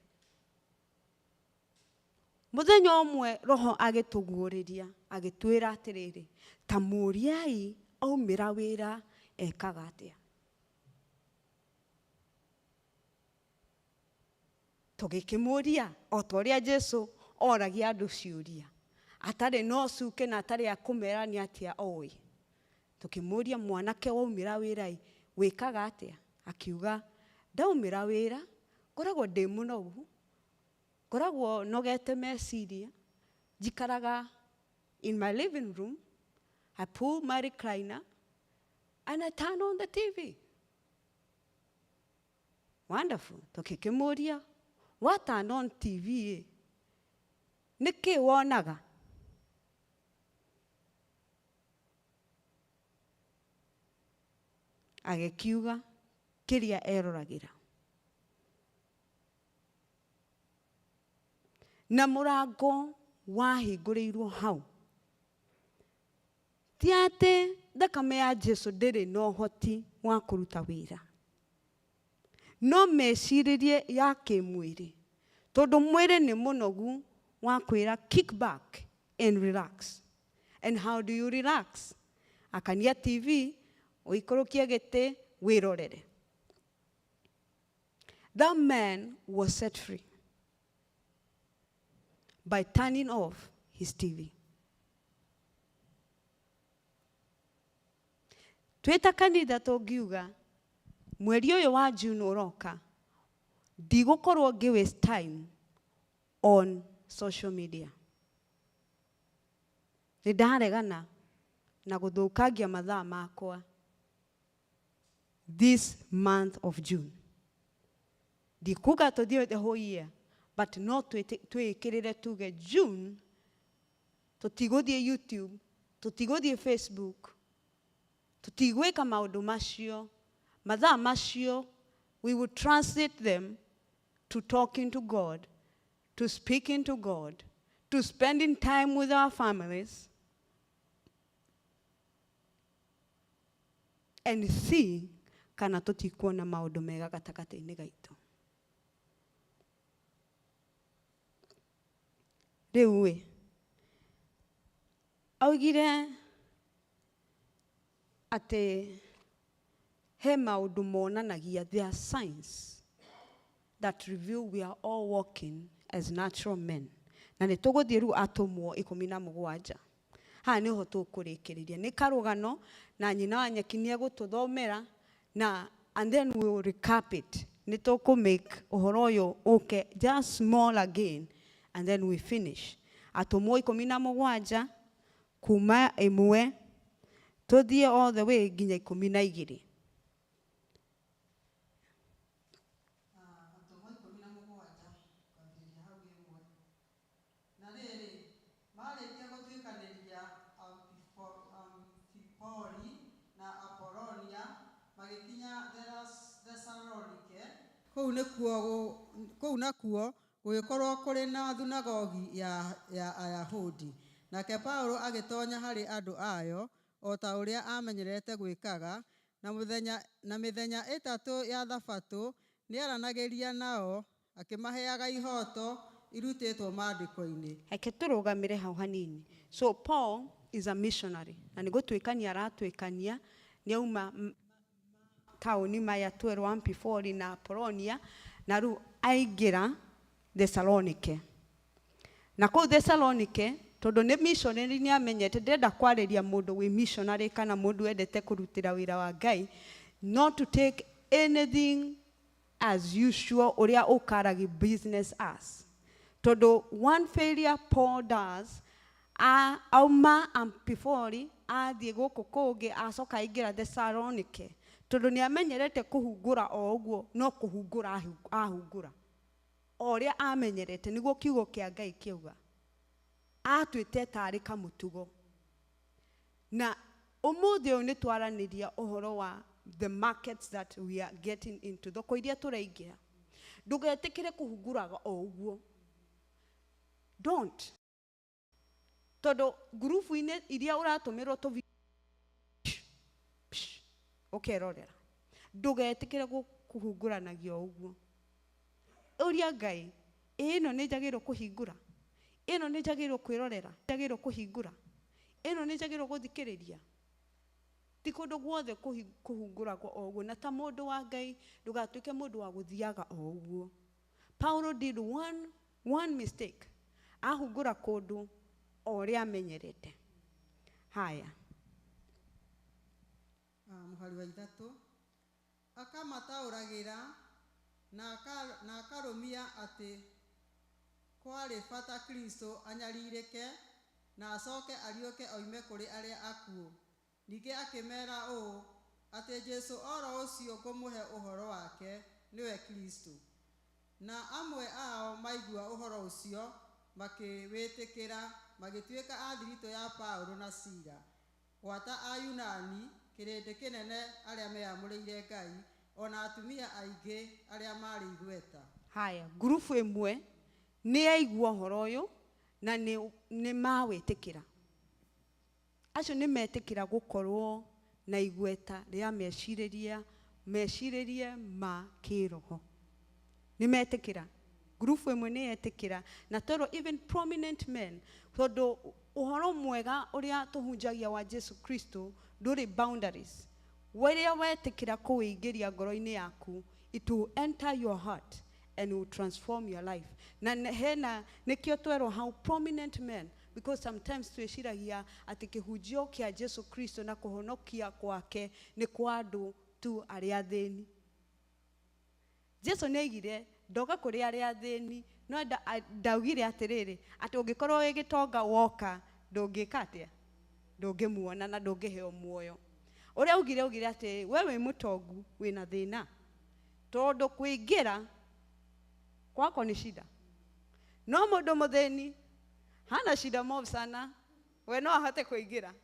Mũthenya ũmwe roho agĩtũguũrĩria, agĩtwĩra atĩrĩrĩ, ta mũriai aumĩra wĩra ekaga atĩa. Tũgĩkĩmũria o ta ũrĩa Jesu oragia andũ ciũria, atarĩ na ũcuke na atarĩ akũmera nĩ atĩa oĩ. Tũkĩmũria, mwanake waumĩra wĩra wĩkaga atĩa? Akiuga, ndaumĩra wĩra ngoragwo ndĩ mũnogu, ngoragwo nogete meciria, njikaraga in my living room, I pull my recliner and I turn on the TV. Wonderful. Tũkĩkĩmũria, wa turn on TV ĩ, nĩkĩ wonaga? Agĩkiuga kĩrĩa eroragĩra. Na mũrango wahingũrĩirwo hau. Ti atĩ thakame ya Jesu ndĩrĩ na ũhoti wa kũruta wĩra, no mecirĩrie ya kĩmwĩrĩ, tondũ mwĩrĩ nĩ mũnogu wa kwĩra kick back and relax. And how do you relax? Akania TV, ũikũrũkie gĩtĩ, wĩrorere. That man was set free by turning off his TV. Twĩ ta kanitha tũngiuga mweri ũyũ wa June ũroka, ndigũkorwo ngĩ waste time on social media. Nĩ ndaregana na gũthũkangia mathaa makwa this month of June. Ndikuga tũthiĩ the whole year, but no twĩkĩrĩre tuge June tũtigũthiĩ YouTube, tũtigũthiĩ Facebook, tũtigwĩka maũndũ macio. Mathaa macio we would translate them to talking to God, to speaking to God, to spending time with our families, and see kana tũtikuona maũndũ mega gatagatĩ-inĩ gaitũ. Rĩu ĩ, augire atĩ he maũndũ monanagia, there are signs that reveal we are all walking as natural men. Na nĩ tũgũthiĩ rĩu atũmwo 17. Haha nĩho tũkũrĩkĩrĩria. Nĩ karũgano na nyina wa nyeki nĩ egũtũthomera na and then we will recap it. Nĩ tũkũ make ũhoro ũyũ ũke just small again and then we finish. Atũmwo 17 kuma 1 tũthiĩ all the way nginya 12. Atũmwo 17 kwambĩrĩria hau 1. Na rĩrĩ, marĩkia gũtuĩkanĩria Amfipoli na Apolonia, magĩkinya Thesalonike. Kũu nakuo gũgĩkorwo kũrĩ na thunagogi ya Ayahudi. Nake Paulo agĩtonya harĩ andũ ayo o ta ũrĩa amenyerete gwĩkaga, na mĩthenya 3 ya Thabatũ nĩaranagĩria nao, akĩmaheaga ihooto irutĩtwo maandĩko-inĩ. Reke tũrũgamĩre hau hanini. So Paul is a missionary, na nĩ gũtuĩkania aratuĩkania, nĩ auma taũni maya twerwo Amphipoli na Apolonia, na rĩu aingĩra Thessalonike. Na kũu Thessalonike, tondũ nĩ missionary nĩ amenyete ndenda kwarĩria mũndũ wĩ missionary kana mũndũ wendete kũrutĩra wĩra wa Ngai, not to take anything as usual ũrĩa ũkaragi business as. Tondũ one failure Paul does, auma Amphipoli, athiĩ gũkũ kũngĩ, acoka aingĩra Thessalonike. Tondũ nĩ amenyerete kũhungũra o ũguo, no kũhungũra ahungũra. O ũrĩa amenyerete nĩguo kiugo kĩa Ngai kĩauga. Atuĩte tarĩ kamũtugo. Na ũmũthĩ ũyũ nĩ twaranĩria ũhoro wa the markets that we are getting into, thoko iria tũraingĩra. Ndũgetĩkĩre kũhungũraga o ũguo. Don't. Tondũ ngurubu-inĩ iria ũratũmĩrwo tũ ũkerorera. Ndũgetĩkĩre kũhungũranagia o ũguo. Ũria Ngai, ĩ ĩno nĩ njagĩrĩirwo kũhingũra? Ĩno nĩ njagĩrĩirwo kwĩrorera? Njagĩrĩirwo kũhingũra? Ĩno nĩ njagĩrĩirwo gũthikĩrĩria? Ti kũndũ guothe kũhungũragwo o ũguo. Na ta mũndũ wa Ngai, ndũgatuĩke mũndũ wa gũthiaga o ũguo. Paulo did one mistake. Ahungũra kũndũ o ũrĩa amenyerete. Haya. Mũhari wa 3. Akamataũragĩra na akarũmia atĩ kwarĩ bata Kristo anyarirĩke na acoke ariũke oime kũrĩ arĩa akuũ. Ningĩ akĩmeera ũũ, atĩ Jesũ oro ũcio ngũmũhe ũhoro wake nĩwe Kristo. Na amwe ao maigua ũhoro ũcio makĩwĩtĩkĩra, magĩtuĩka a thiritũ ya Paulo na Sila, gwata Ayunani, kĩrĩndĩ kĩnene arĩa meyamũrĩire Ngai, ona atumia aingĩ arĩa marĩ igweta. Haya, ngurubu ĩmwe nĩ yaigua ũhoro ũyũ na nĩ mawĩtĩkĩra. Acio nĩ metĩkĩra gũkorwo na igweta rĩa mecirĩria ma kĩroho. Nĩ metĩkĩra. Ngurubu ĩmwe nĩ yetĩkĩra, na tondũ even prominent men, tondũ ũhoro mwega ũrĩa tũhunjagia wa Jesu Kristo ndũrĩ boundaries. Ũrĩa wetĩkĩra kũwĩingĩria ngoro-inĩ yaku, it will enter your heart and will transform your life. Na hena nĩkĩo twerwo how prominent men, because sometimes twĩciragia atĩ kĩhunjio kĩa Jesu Kristo na kũhonokia kwake nĩ kwa andũ tu arĩa athĩni. Jesu nĩ aigire ndoka kũrĩ arĩa athĩni, no ndaugire atĩrĩrĩ, atĩ ũngĩkorwo wĩ gĩtonga woka ndũngĩka atĩa? Ndũngĩmuona na ndũngĩheo muoyo. Ũrĩa augire, augire atĩrĩrĩ, we wĩ mũtongu wĩna thĩna, tondũ kũingĩra kwako nĩ shida. No mũndũ mũthĩni hana shida mob sana, we no ahote kũingĩra.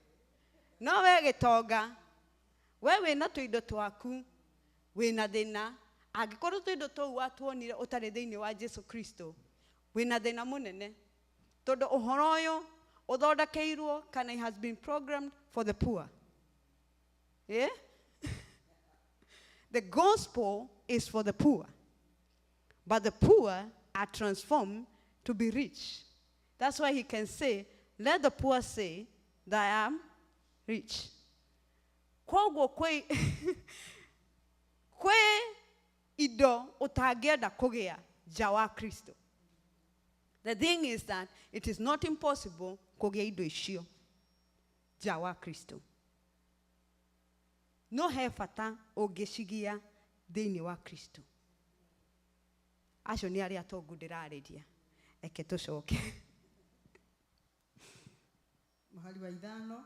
No we gĩtonga, we wĩna tũindo twaku, wĩna thĩna. Angĩkorwo tũindo tũu watuonire ũtarĩ thĩinĩ wa Jesu Kristo, wĩna thĩna mũnene. Tondũ ũhoro ũyũ ũthondekeirwo kana it has been programmed for the poor. Yeah? The gospel is for the poor. But the poor are transformed to be rich. That's why he can say, let the poor say that I am rich. Kwoguo kwĩ indo ũtangĩenda kũgĩa nja wa Kristo. The thing is that it is not impossible kũgĩa indo icio nja wa Kristo. No he bata ũngĩcigia thĩinĩ wa Kristo. Acio nĩ arĩa atongu ndĩrarĩria. Eke tũcoke. Mũhari wa 5.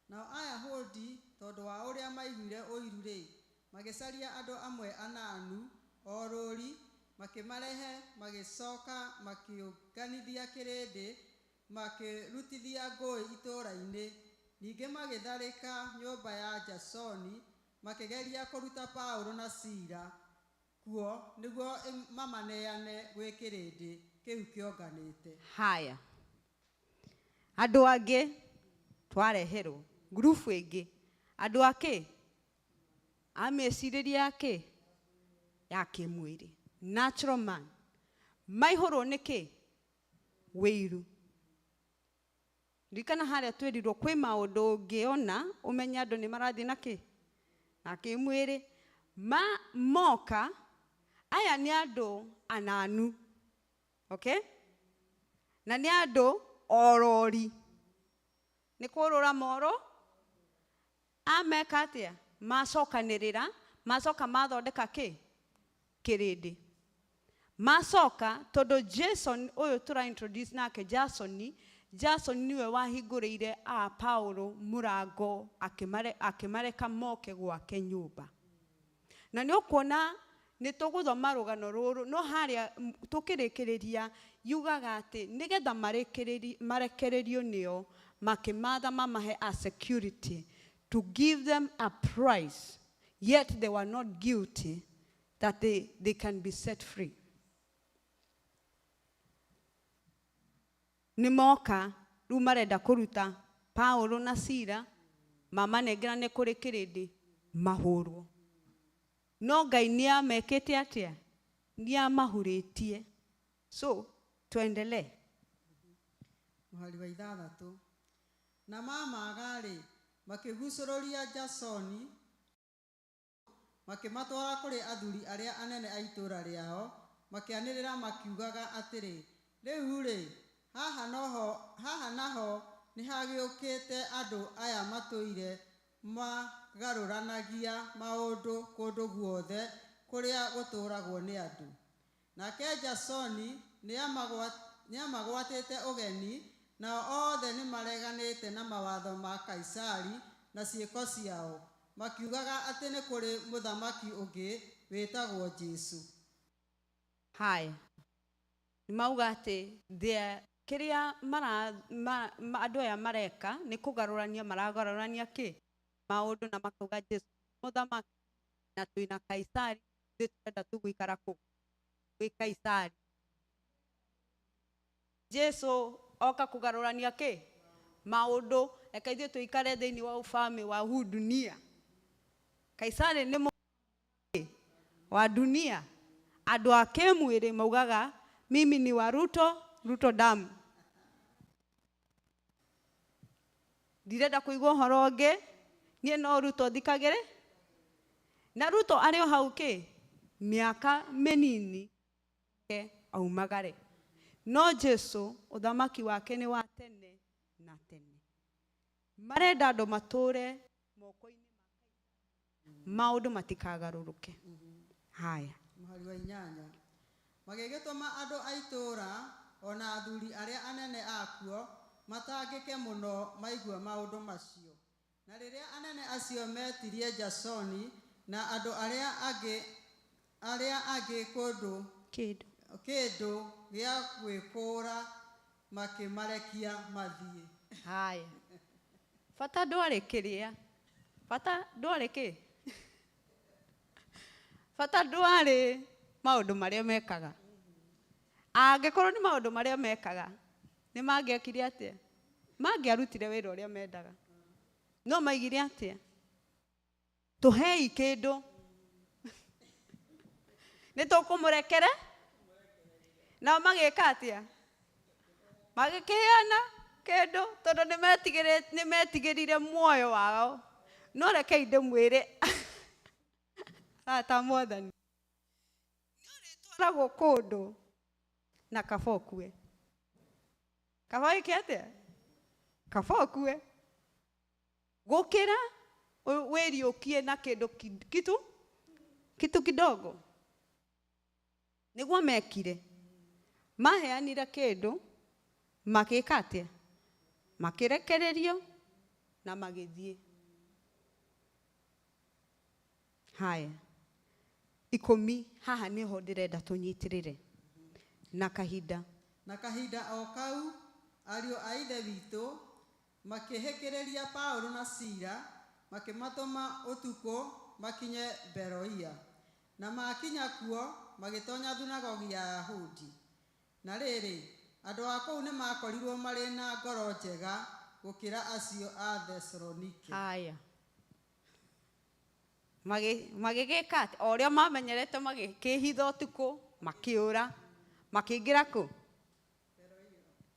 Nao Ayahudi tondũ wa ũrĩa maiguire ũiru rĩ, magĩcaria andũ amwe ananu o rũri, makĩmarehe, magĩcoka makĩũnganithia kĩrĩndĩ, makĩrutithia ngũĩ itũũra-inĩ. Ningĩ magĩtharĩka nyũmba ya Jasoni, makĩgeria kũruta Paulo na Sila kuo nĩguo mamaneane gwĩ kĩrĩndĩ kĩu kĩonganĩte. Haya. Andũ angĩ twareherwo ngurubu ĩngĩ. Andũ akĩ? A mecirĩria ya kĩ? Ya kĩmwĩrĩ. Natural man. Maihũrwo nĩ kĩ? Wĩiru. Ririkana harĩa twĩrirwo kwĩ maũndũ ũngĩona ũmenye andũ nĩ marathiĩ na kĩ? Na kĩmwĩrĩ. Ma moka aya nĩ andũ ananu. Okay? Na nĩ andũ orori. Nĩ kũrũra moro? Ameka atĩa? Macokanĩrĩra, macoka mathondeka kĩ? Kĩrĩndĩ. Macoka tondũ Jason ũyũ tũra introduce nake Jason, Jason niwe wahingũrĩire a Paulo mũrango akĩmareka moke gwake nyũmba. Na nĩ ũkuona nĩ tũgũthoma rũgano rũrũ no harĩa tũkĩrĩkĩrĩria yugaga atĩ nĩgetha marekererio nĩo makĩmatha mamahe a security to give them a price, yet they were not guilty, that they can be set free. Nĩ moka rĩu marenda kũruta Paulo na Sila mamanengerane kũrĩ kĩrĩndĩ mahũrwo. No Ngai nĩ amekĩte atĩa? Nĩ amahurĩtie. So tuendelee. Mũhari wa 6. Na mamaga-rĩ, makĩgucũrũria Jasoni, makĩmatwara kũrĩ athuri arĩa anene a itũũra rĩao, makĩanĩrĩra makiugaga atĩrĩ, rĩu-rĩ, haha naho nĩhagĩũkĩte andũ aya matũire magarũranagia maũndũ kũndũ guothe kũrĩa gũtũũragwo nĩ andũ. Nake Jasoni nĩamagwatĩte ũgeni, nao othe nĩmareganĩte na mawatho ma Kaisari na ciĩko ciao, makiugaga atĩ nĩ kũrĩ mũthamaki ũngĩ wĩtagwo Jesũ. Haya. Nĩ mauga atĩ kĩrĩa andũ aya mareka nĩ kũgarũrania maragarũrania kĩ? Maũndũ na makauga Jesũ mũthamaki na twĩna Kaisari, ithuĩ tũrenda tu gũikara kũ? Gwĩ Kaisari. Jesũ oka kũgarũrania kĩ? Maũndũ, reke ithuĩ tũikare thĩinĩ wa ufalme wa huu dunia. Kaisari nĩ mũthamaki wa dunia. Andũ a kĩmwĩrĩ maugaga mimi ni wa Ruto, Ruto damu. Ndirenda kũigua ũhoro ũngĩ, niĩ no Ruto thikagĩrĩ. Na Ruto arĩ o hau kĩ? Mĩaka mĩnini ke aumagare. No Jesũ ũthamaki wake nĩ wa tene na tene. Marenda andũ matũre moko-inĩ ma maũndũ matikagarũrũke. Haya. Mũhari wa 8. Magĩgĩtũma andũ a itũũra ona athuri arĩa anene akuo matangĩke mũno maigua maũndũ macio. Na rĩrĩa anene acio metirie Jasoni na andũ arĩa angĩ kũndũ Kĩndũ. kĩndũ gĩa gwĩkũũra makĩmarekia mathiĩ. Haya. Bata ndwarĩ kĩrĩa. Bata ndwarĩ kĩ? Bata ndwarĩ maũndũ marĩa mekaga. Angĩkorwo nĩ maũndũ marĩa mekaga, nĩ mangĩekire atĩa? Mangĩarutire wĩra ũrĩa mendaga. No maigire atĩa? Tũhei kĩndũ. Nĩ tũkũmũrekere? Nao magĩka atĩa? Magĩkĩheana kĩndũ tondũ nĩ metigĩrire muoyo wao. No rekei ndĩmwĩre arata Mwathani, nĩ ũrĩtwaragwo kũndũ na kaba ũkue. Kaba wĩke atĩa? Kaba ũkue. Gũkĩra wĩriũkie na kĩndũ kitu kidogo. Nĩguo mekire. Maheanire kĩndũ, magĩka atĩa? Makĩrekererio na magĩthiĩ. Haya. 10 haha nĩho ndĩrenda tũnyitĩrĩre. Na kahinda. Na kahinda o kau ariũ a ithe witũ makĩhĩkĩrĩria Paulo na Sila, makĩmatũma ũtukũ makinye Beroia. Na makinya kuo magĩtonya thunagogi ya Ayahudi. Na rĩrĩ, andũ a kũu nĩmakorirwo marĩ na ngoro njega gũkĩra acio a Thesalonike. Haya. Magĩgĩka atĩ, o ũrĩa mamenyerete magĩkĩhitha ũtukũ, makĩũra, makĩingĩra kũ?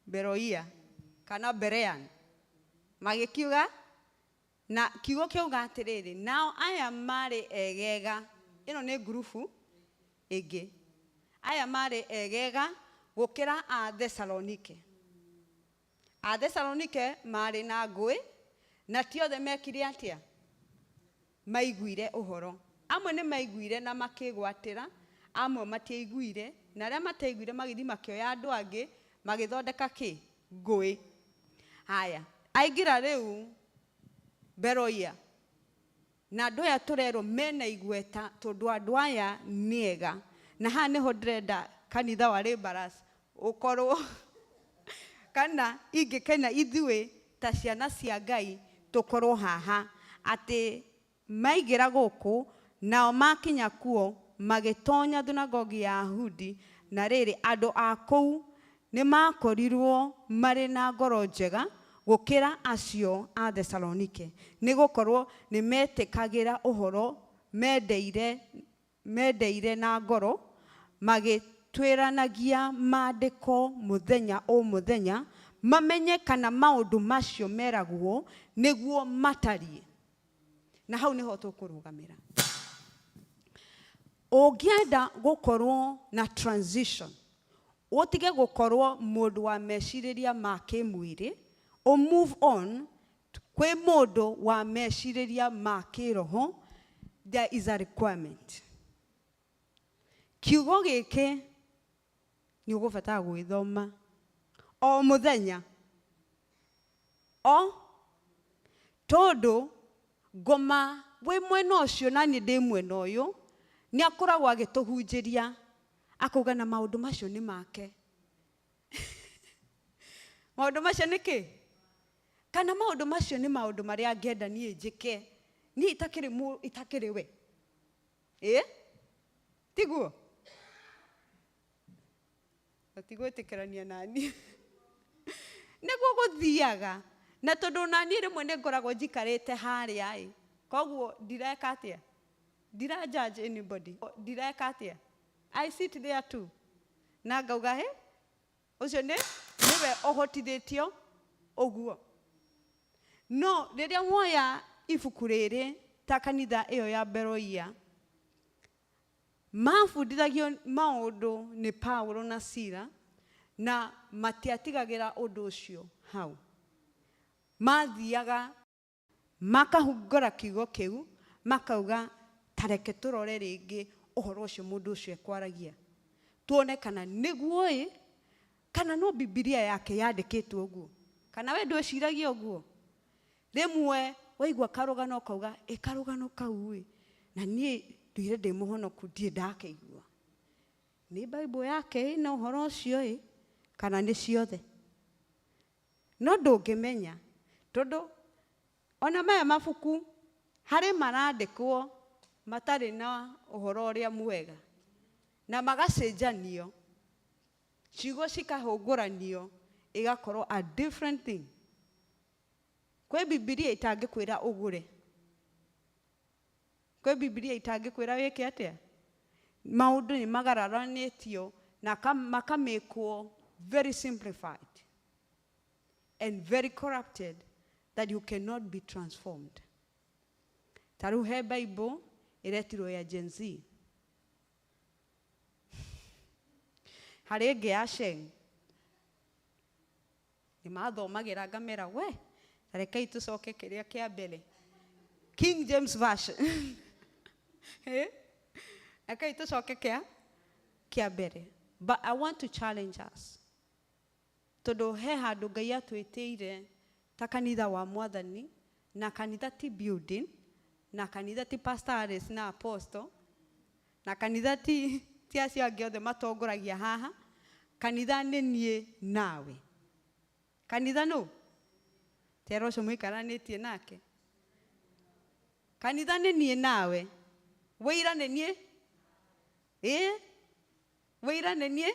Beroia kana Berean. Magĩkiuga, na kiugo kĩauga atĩrĩrĩ, nao aya marĩ egega. Ĩno nĩ ngurubu ĩngĩ. Aya marĩ egega gũkĩra a Thesalonike. A Thesalonike marĩ na ngũĩ, na ti othe mekire atĩa? Maiguire ũhoro. Amwe nĩ maiguire na makĩgwatĩra, amwe matiaiguire, na arĩa mataiguire magĩthiĩ makĩoya andũ angĩ, magĩthondeka kĩ? Ngũĩ. Haya, aingĩra rĩu Beroia. Na andũ aya tũrerwo mena igweta tondũ andũ aya nĩ ega. Na haha nĩho ndĩrenda kanitha wa Laborers ũkorwo kana ingĩkena ithuĩ ta ciana cia Ngai tũkorwo haha atĩ maingĩra gũkũ nao makinya kuo magĩtonya thunagogi ya Ayahudi na rĩrĩ andũ a kũu nĩmakorirwo marĩ na ngoro njega gũkĩra acio a Thesalonike nĩgũkorwo nĩmetĩkagĩra ũhoro mendeire mendeire na ngoro magĩtuĩranagia maandĩko mũthenya o mũthenya mamenye kana maũndũ macio meragwo nĩguo matariĩ. Na hau nĩho tũkũrũgamĩra. Ũngĩenda gũkorwo na transition ũtige gũkorwo mũndũ wa mecirĩria ma kĩmwĩrĩ ũ move on kwĩ mũndũ wa mecirĩria ma kĩroho, there is a requirement. Kiugo gĩkĩ nĩ ũgũbatara gwĩthoma o mũthenya o tondũ ngoma wĩ mwena ũcio na niĩ ndĩ mwena ũyũ nĩ akoragwo agĩtũhunjĩria akauga na maũndũ macio nĩ make. Maũndũ macio nĩ kĩ? Kana maũndũ macio nĩ maũndũ marĩa angĩenda niĩ njĩke niĩ itakĩrĩ itakĩrĩ we. Ĩ? Tiguo? Ũtigwĩtĩkĩrania naniĩ. Nĩguo gũthiaga. Na tondũ naniĩ rĩmwe nĩ ngoragwo njikarĩte harĩa ĩ, koguo ndireka atĩa? Ndira judge anybody. Ndireka atĩa? I sit there too. Na ngauga he, ũcio nĩ nĩwe ũhotithĩtio ũguo. No rĩrĩa woya ibuku rĩrĩ ta kanitha ĩyo ya Beroia, mabundithagio maũndũ nĩ Paulo na Sila na matiatigagĩra ũndũ ũcio hau. Mathiaga makahungũra kiugo kĩu makauga tareke tũrore rĩngĩ ũhoro ũcio mũndũ ũcio ekwaragia tuone kana nĩguo ĩ kana no Bibilia yake yandĩkĩtwo ũguo kana we ndwĩciragia ũguo. Rĩmwe waigua karũgano ũkauga ĩ karũgano kau ĩ na niĩ nduire ndĩ mũhonoku ndirĩ ndakaigua. Nĩ Bible yake ĩna ũhoro ũcio ĩ kana nĩ ciothe. No ndũngĩmenya tondũ ona maya mabuku harĩ marandĩkwo matarĩ na ũhoro ũrĩa mwega na magacenjanio ciugo cikahũngũranio igakorwo a different thing. Kwĩ Bibilia itangĩkwĩra ũgũre, kwĩ Bibilia itangĩkwĩra wĩke atĩa. Maũndũ nĩ magararanĩtio na makamĩkwo very simplified and very corrupted that you cannot be transformed. Ta rĩu he Bible ĩretirwo ya Gen Z. Harĩ ĩngĩ ya Sheng. Nĩ mathomagĩra ngamera we ta rekei tũcoke kĩrĩa kĩa mbere. King James Version. Rekei tũcoke kĩa kĩa mbere. But I want to challenge us. Tondũ he handũ Ngai atwĩtĩire ta kanitha wa Mwathani, na kanitha ti building, na kanitha ti Pastor Alice na Apostle, na kanitha ti ti acio angĩ othe matongoragia haha. Kanitha nĩ niĩ nawe. Kanitha nũ? Tera ũcio mũikaranĩtie nake. Kanitha nĩ niĩ nawe. Wĩira nĩ niĩ? Ĩĩ? Wĩira nĩ niĩ?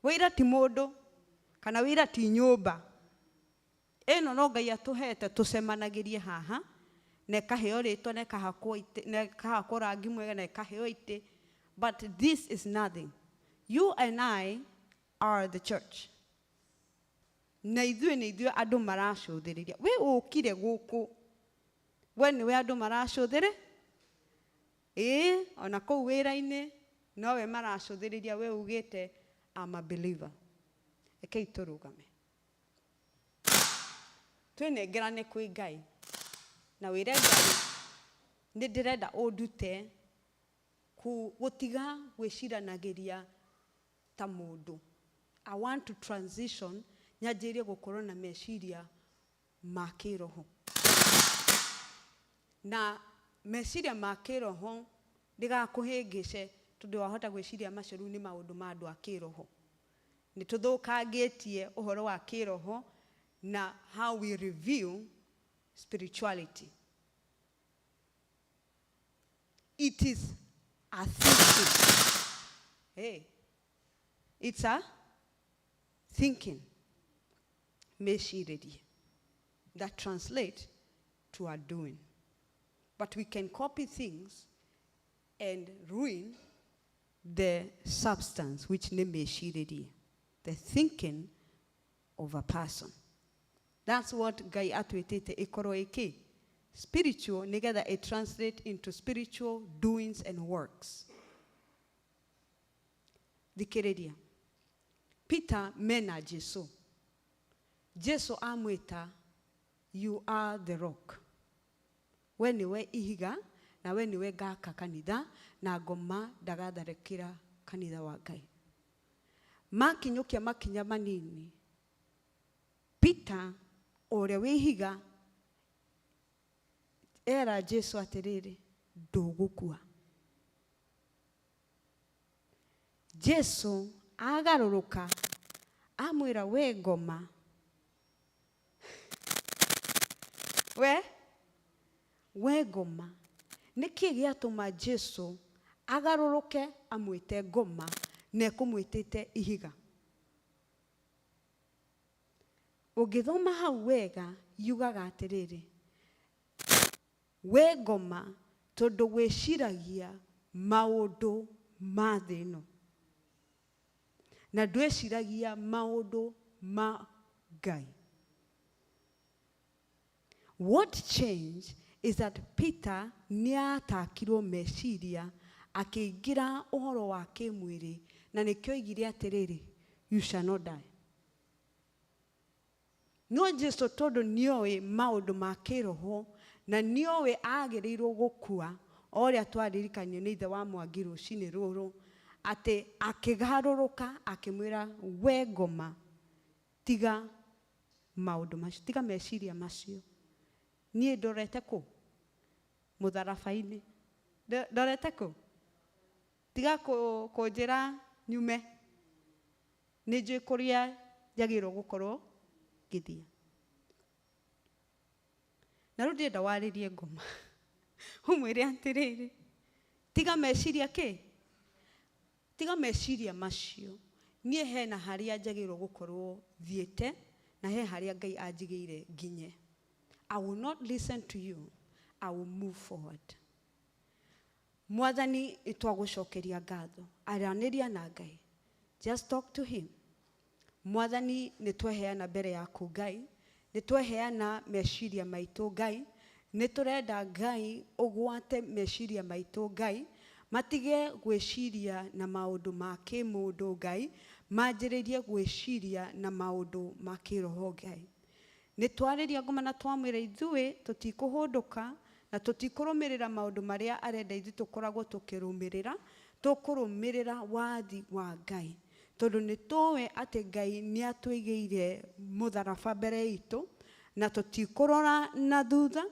Wĩira ti mũndũ kana wĩira ti nyũmba. Ĩno no Ngai atũhete tũcemanagĩrie haha na ĩkaheo rĩtwa na ĩkahakwo itĩ na ĩkahakwo rangi mwega na ĩkaheo itĩ. But this is nothing. You and I are the church. Na ithuĩ nĩ ithuĩ andũ maracũthĩrĩria. We ũkire gũkũ, we nĩwe andũ maracũthĩrĩ? Ĩĩ, ona kũu wĩra-inĩ nowe maracũthĩrĩria we ugĩte I'm a believer. Rekei tũrũgame. Twĩnengerane kwĩ Ngai na wĩre Ngai nĩ ndĩrenda ũndute gũtiga gwĩciranagĩria ta mũndũ. I want to transition nyanjĩrĩrie gũkorwo na meciria ma kĩroho. Na Meciria ma kĩroho ndĩgakũhĩngĩce tondũ wahota gwĩciria macio rĩu nĩ maũndũ ma andũ a kĩroho. Nĩ tũthũkangĩtie ũhoro wa kĩroho na how we review spirituality. It is a thinking. Hey, it's a thinking. Mecirĩrie that translate to our doing. But we can copy things and ruin the substance, which nĩ mecirĩrie, the thinking of a person. That's what Ngai atwĩtĩte ĩkorwo ĩkĩ spiritual, nĩgetha it translate into spiritual doings and works. Thikĩrĩria, Peter mena Jesu. Jesu amwĩta, "You are the rock." We nĩwe ihiga na we nĩwe ngaka kanitha na ngoma ndagatharĩkĩra kanitha wa Ngai. Makinyũkia makinya manini, Peter ũrĩa wĩ ihiga era Jesu atĩrĩrĩ, "Ndũgũkua." Jesu agarũrũka amwĩra, "We ngoma, we ngoma." Nĩkĩ gĩatũma Jesu agarũrũke amwĩte ngoma na ekũmwĩtĩte ihiga? Ũngĩthoma hau wega, yugaga atĩrĩrĩ, "We ngoma, tondũ wĩciragia maũndũ ma thĩ ĩno na ndwĩciragia maũndũ ma Ngai." What changed is that Peter nĩatakirwo meciria, akĩingĩra ũhoro wa kĩmwĩrĩ, na nĩkĩo oigire atĩrĩrĩ, "You shall not die." No Jesu tondũ nĩoĩ maũndũ ma kĩroho na nĩoĩ agĩrĩirwo gũkua, o ũrĩa twaririkanio nĩ ithe wa Mwangi rũcinĩ rũrũ, atĩ akĩgarũrũka akĩmwĩra, "We ngoma, tiga maũndũ macio, tiga meciria macio. Niĩ ndorete kũ mũtharaba-inĩ, ndorete kũ, tiga kũnjĩra nyume, nĩ njũĩ kũrĩa njagĩrĩirwo gũkorwo ngĩthiĩ." Na rĩu ndĩrenda warĩrie ngoma, ũmwĩre atĩrĩrĩ, tiga meciria kĩ, tiga meciria macio. Niĩ hena harĩa njagĩrĩirwo gũkorwo thiĩte na he harĩa Ngai anjigĩire nginye. I will not listen to you. I will move forward. Mwathani, nĩtwagũcokeria ngatho. Aranĩria na Ngai. Just talk to him. Mwathani, nĩ tweheana mbere yaku Ngai, nĩ tweheana meciria maitũ Ngai, nĩ tũrenda Ngai ũgwate meciria maitũ Ngai, matige gwĩciria na maũndũ ma kĩmũndũ Ngai, manjĩrĩrie gwĩciria na maũndũ ma kĩroho Ngai. Nĩ twarĩria ngoma na twamwĩra ithuĩ tũtikũhũndũka na tũtikũrũmĩrĩra maũndũ marĩa arenda ithuĩ tũkoragwo tũkĩrũmĩrĩra, tũkũrũmĩrĩra wathi wa Ngai, tondũ nĩ tũĩ atĩ Ngai nĩ atũigĩire mũtharaba mbere itũ na tũtikũrora na thutha.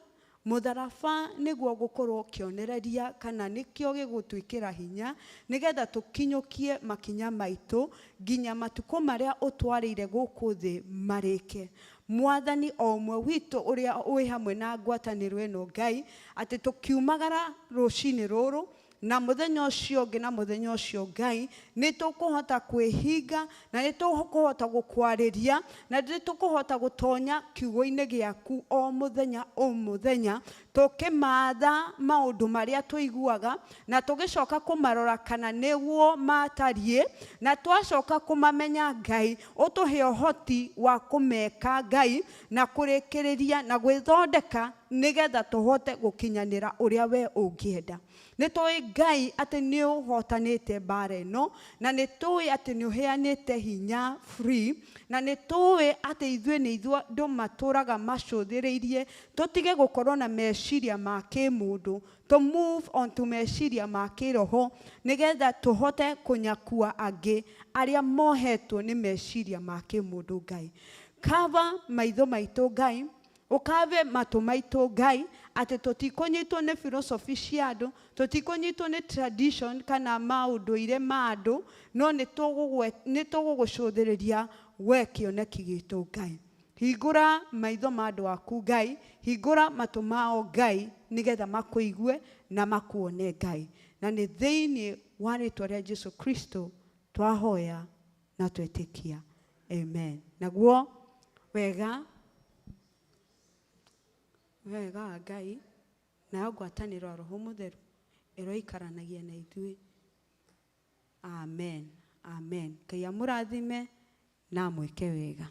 Mũtharaba nĩguo gũkorwo kĩonereria kana nĩkĩo gĩgũtwĩkĩra hinya nĩgetha tũkinyũkie makinya maitũ nginya matukũ marĩa ũtwarĩire gũkũ thĩ marĩke. Mwathani, o ũmwe witũ ũrĩa wĩ hamwe na ngwatanĩro ĩno Ngai, atĩ tũkiumagara rũcinĩ rũrũ na mũthenya ũcio ũngĩ na mũthenya ũcio Ngai, nĩ tũkũhota kwĩhinga na nĩ tũkũhota gũkwarĩria na nĩ tũkũhota gũtonya kiugo-inĩ gĩaku o mũthenya o mũthenya, tũkĩmatha maũndũ marĩa tũiguaga na tũgĩcoka kũmarora kana nĩguo matariĩ, na twacoka kũmamenya Ngai, ũtũhe ũhoti wa kũmeka Ngai na kũrĩkĩrĩria na gwĩthondeka nĩgetha tũhote gũkinyanĩra ũrĩa we ũngĩenda. Nĩ tũĩ Ngai atĩ nĩ ũhotanĩte mbara ĩno, na nĩ tũĩ atĩ nĩ ũheanĩte hinya free, na nĩ tũĩ atĩ ithuĩ nĩ ithuĩ andũ matũraga macũthĩrĩirie tũtige gũkorwo na meciria ma kĩmũndũ, to move on to meciria ma kĩroho nĩgetha tũhote kũnyakua angĩ arĩa mohetwo nĩ meciria ma kĩmũndũ Ngai. Cover maitho maitũ Ngai, ũkave matũ maitũ Ngai, Atĩ tũtikũnyitwo nĩ philosophy cia andũ, tũtikũnyitwo nĩ tradition kana maũndũire ma andũ, no nĩ tũgũgũcũthĩrĩria we kĩoneki gitũ Ngai. Hingũra maitho ma andũ aku Ngai, hingũra matũ mao Ngai, nĩgetha makũigue na makuone Ngai. Na nĩ thĩinĩ wa rĩtwa rĩa Jesu Kristo twahoya na twetĩkia. Amen. Naguo wega wega wa Ngai nayo ngwatanĩro ya Roho Mũtheru ĩroikaranagia na ithuĩ. Amen. Amen. Ngai amũrathime na amwĩke wega.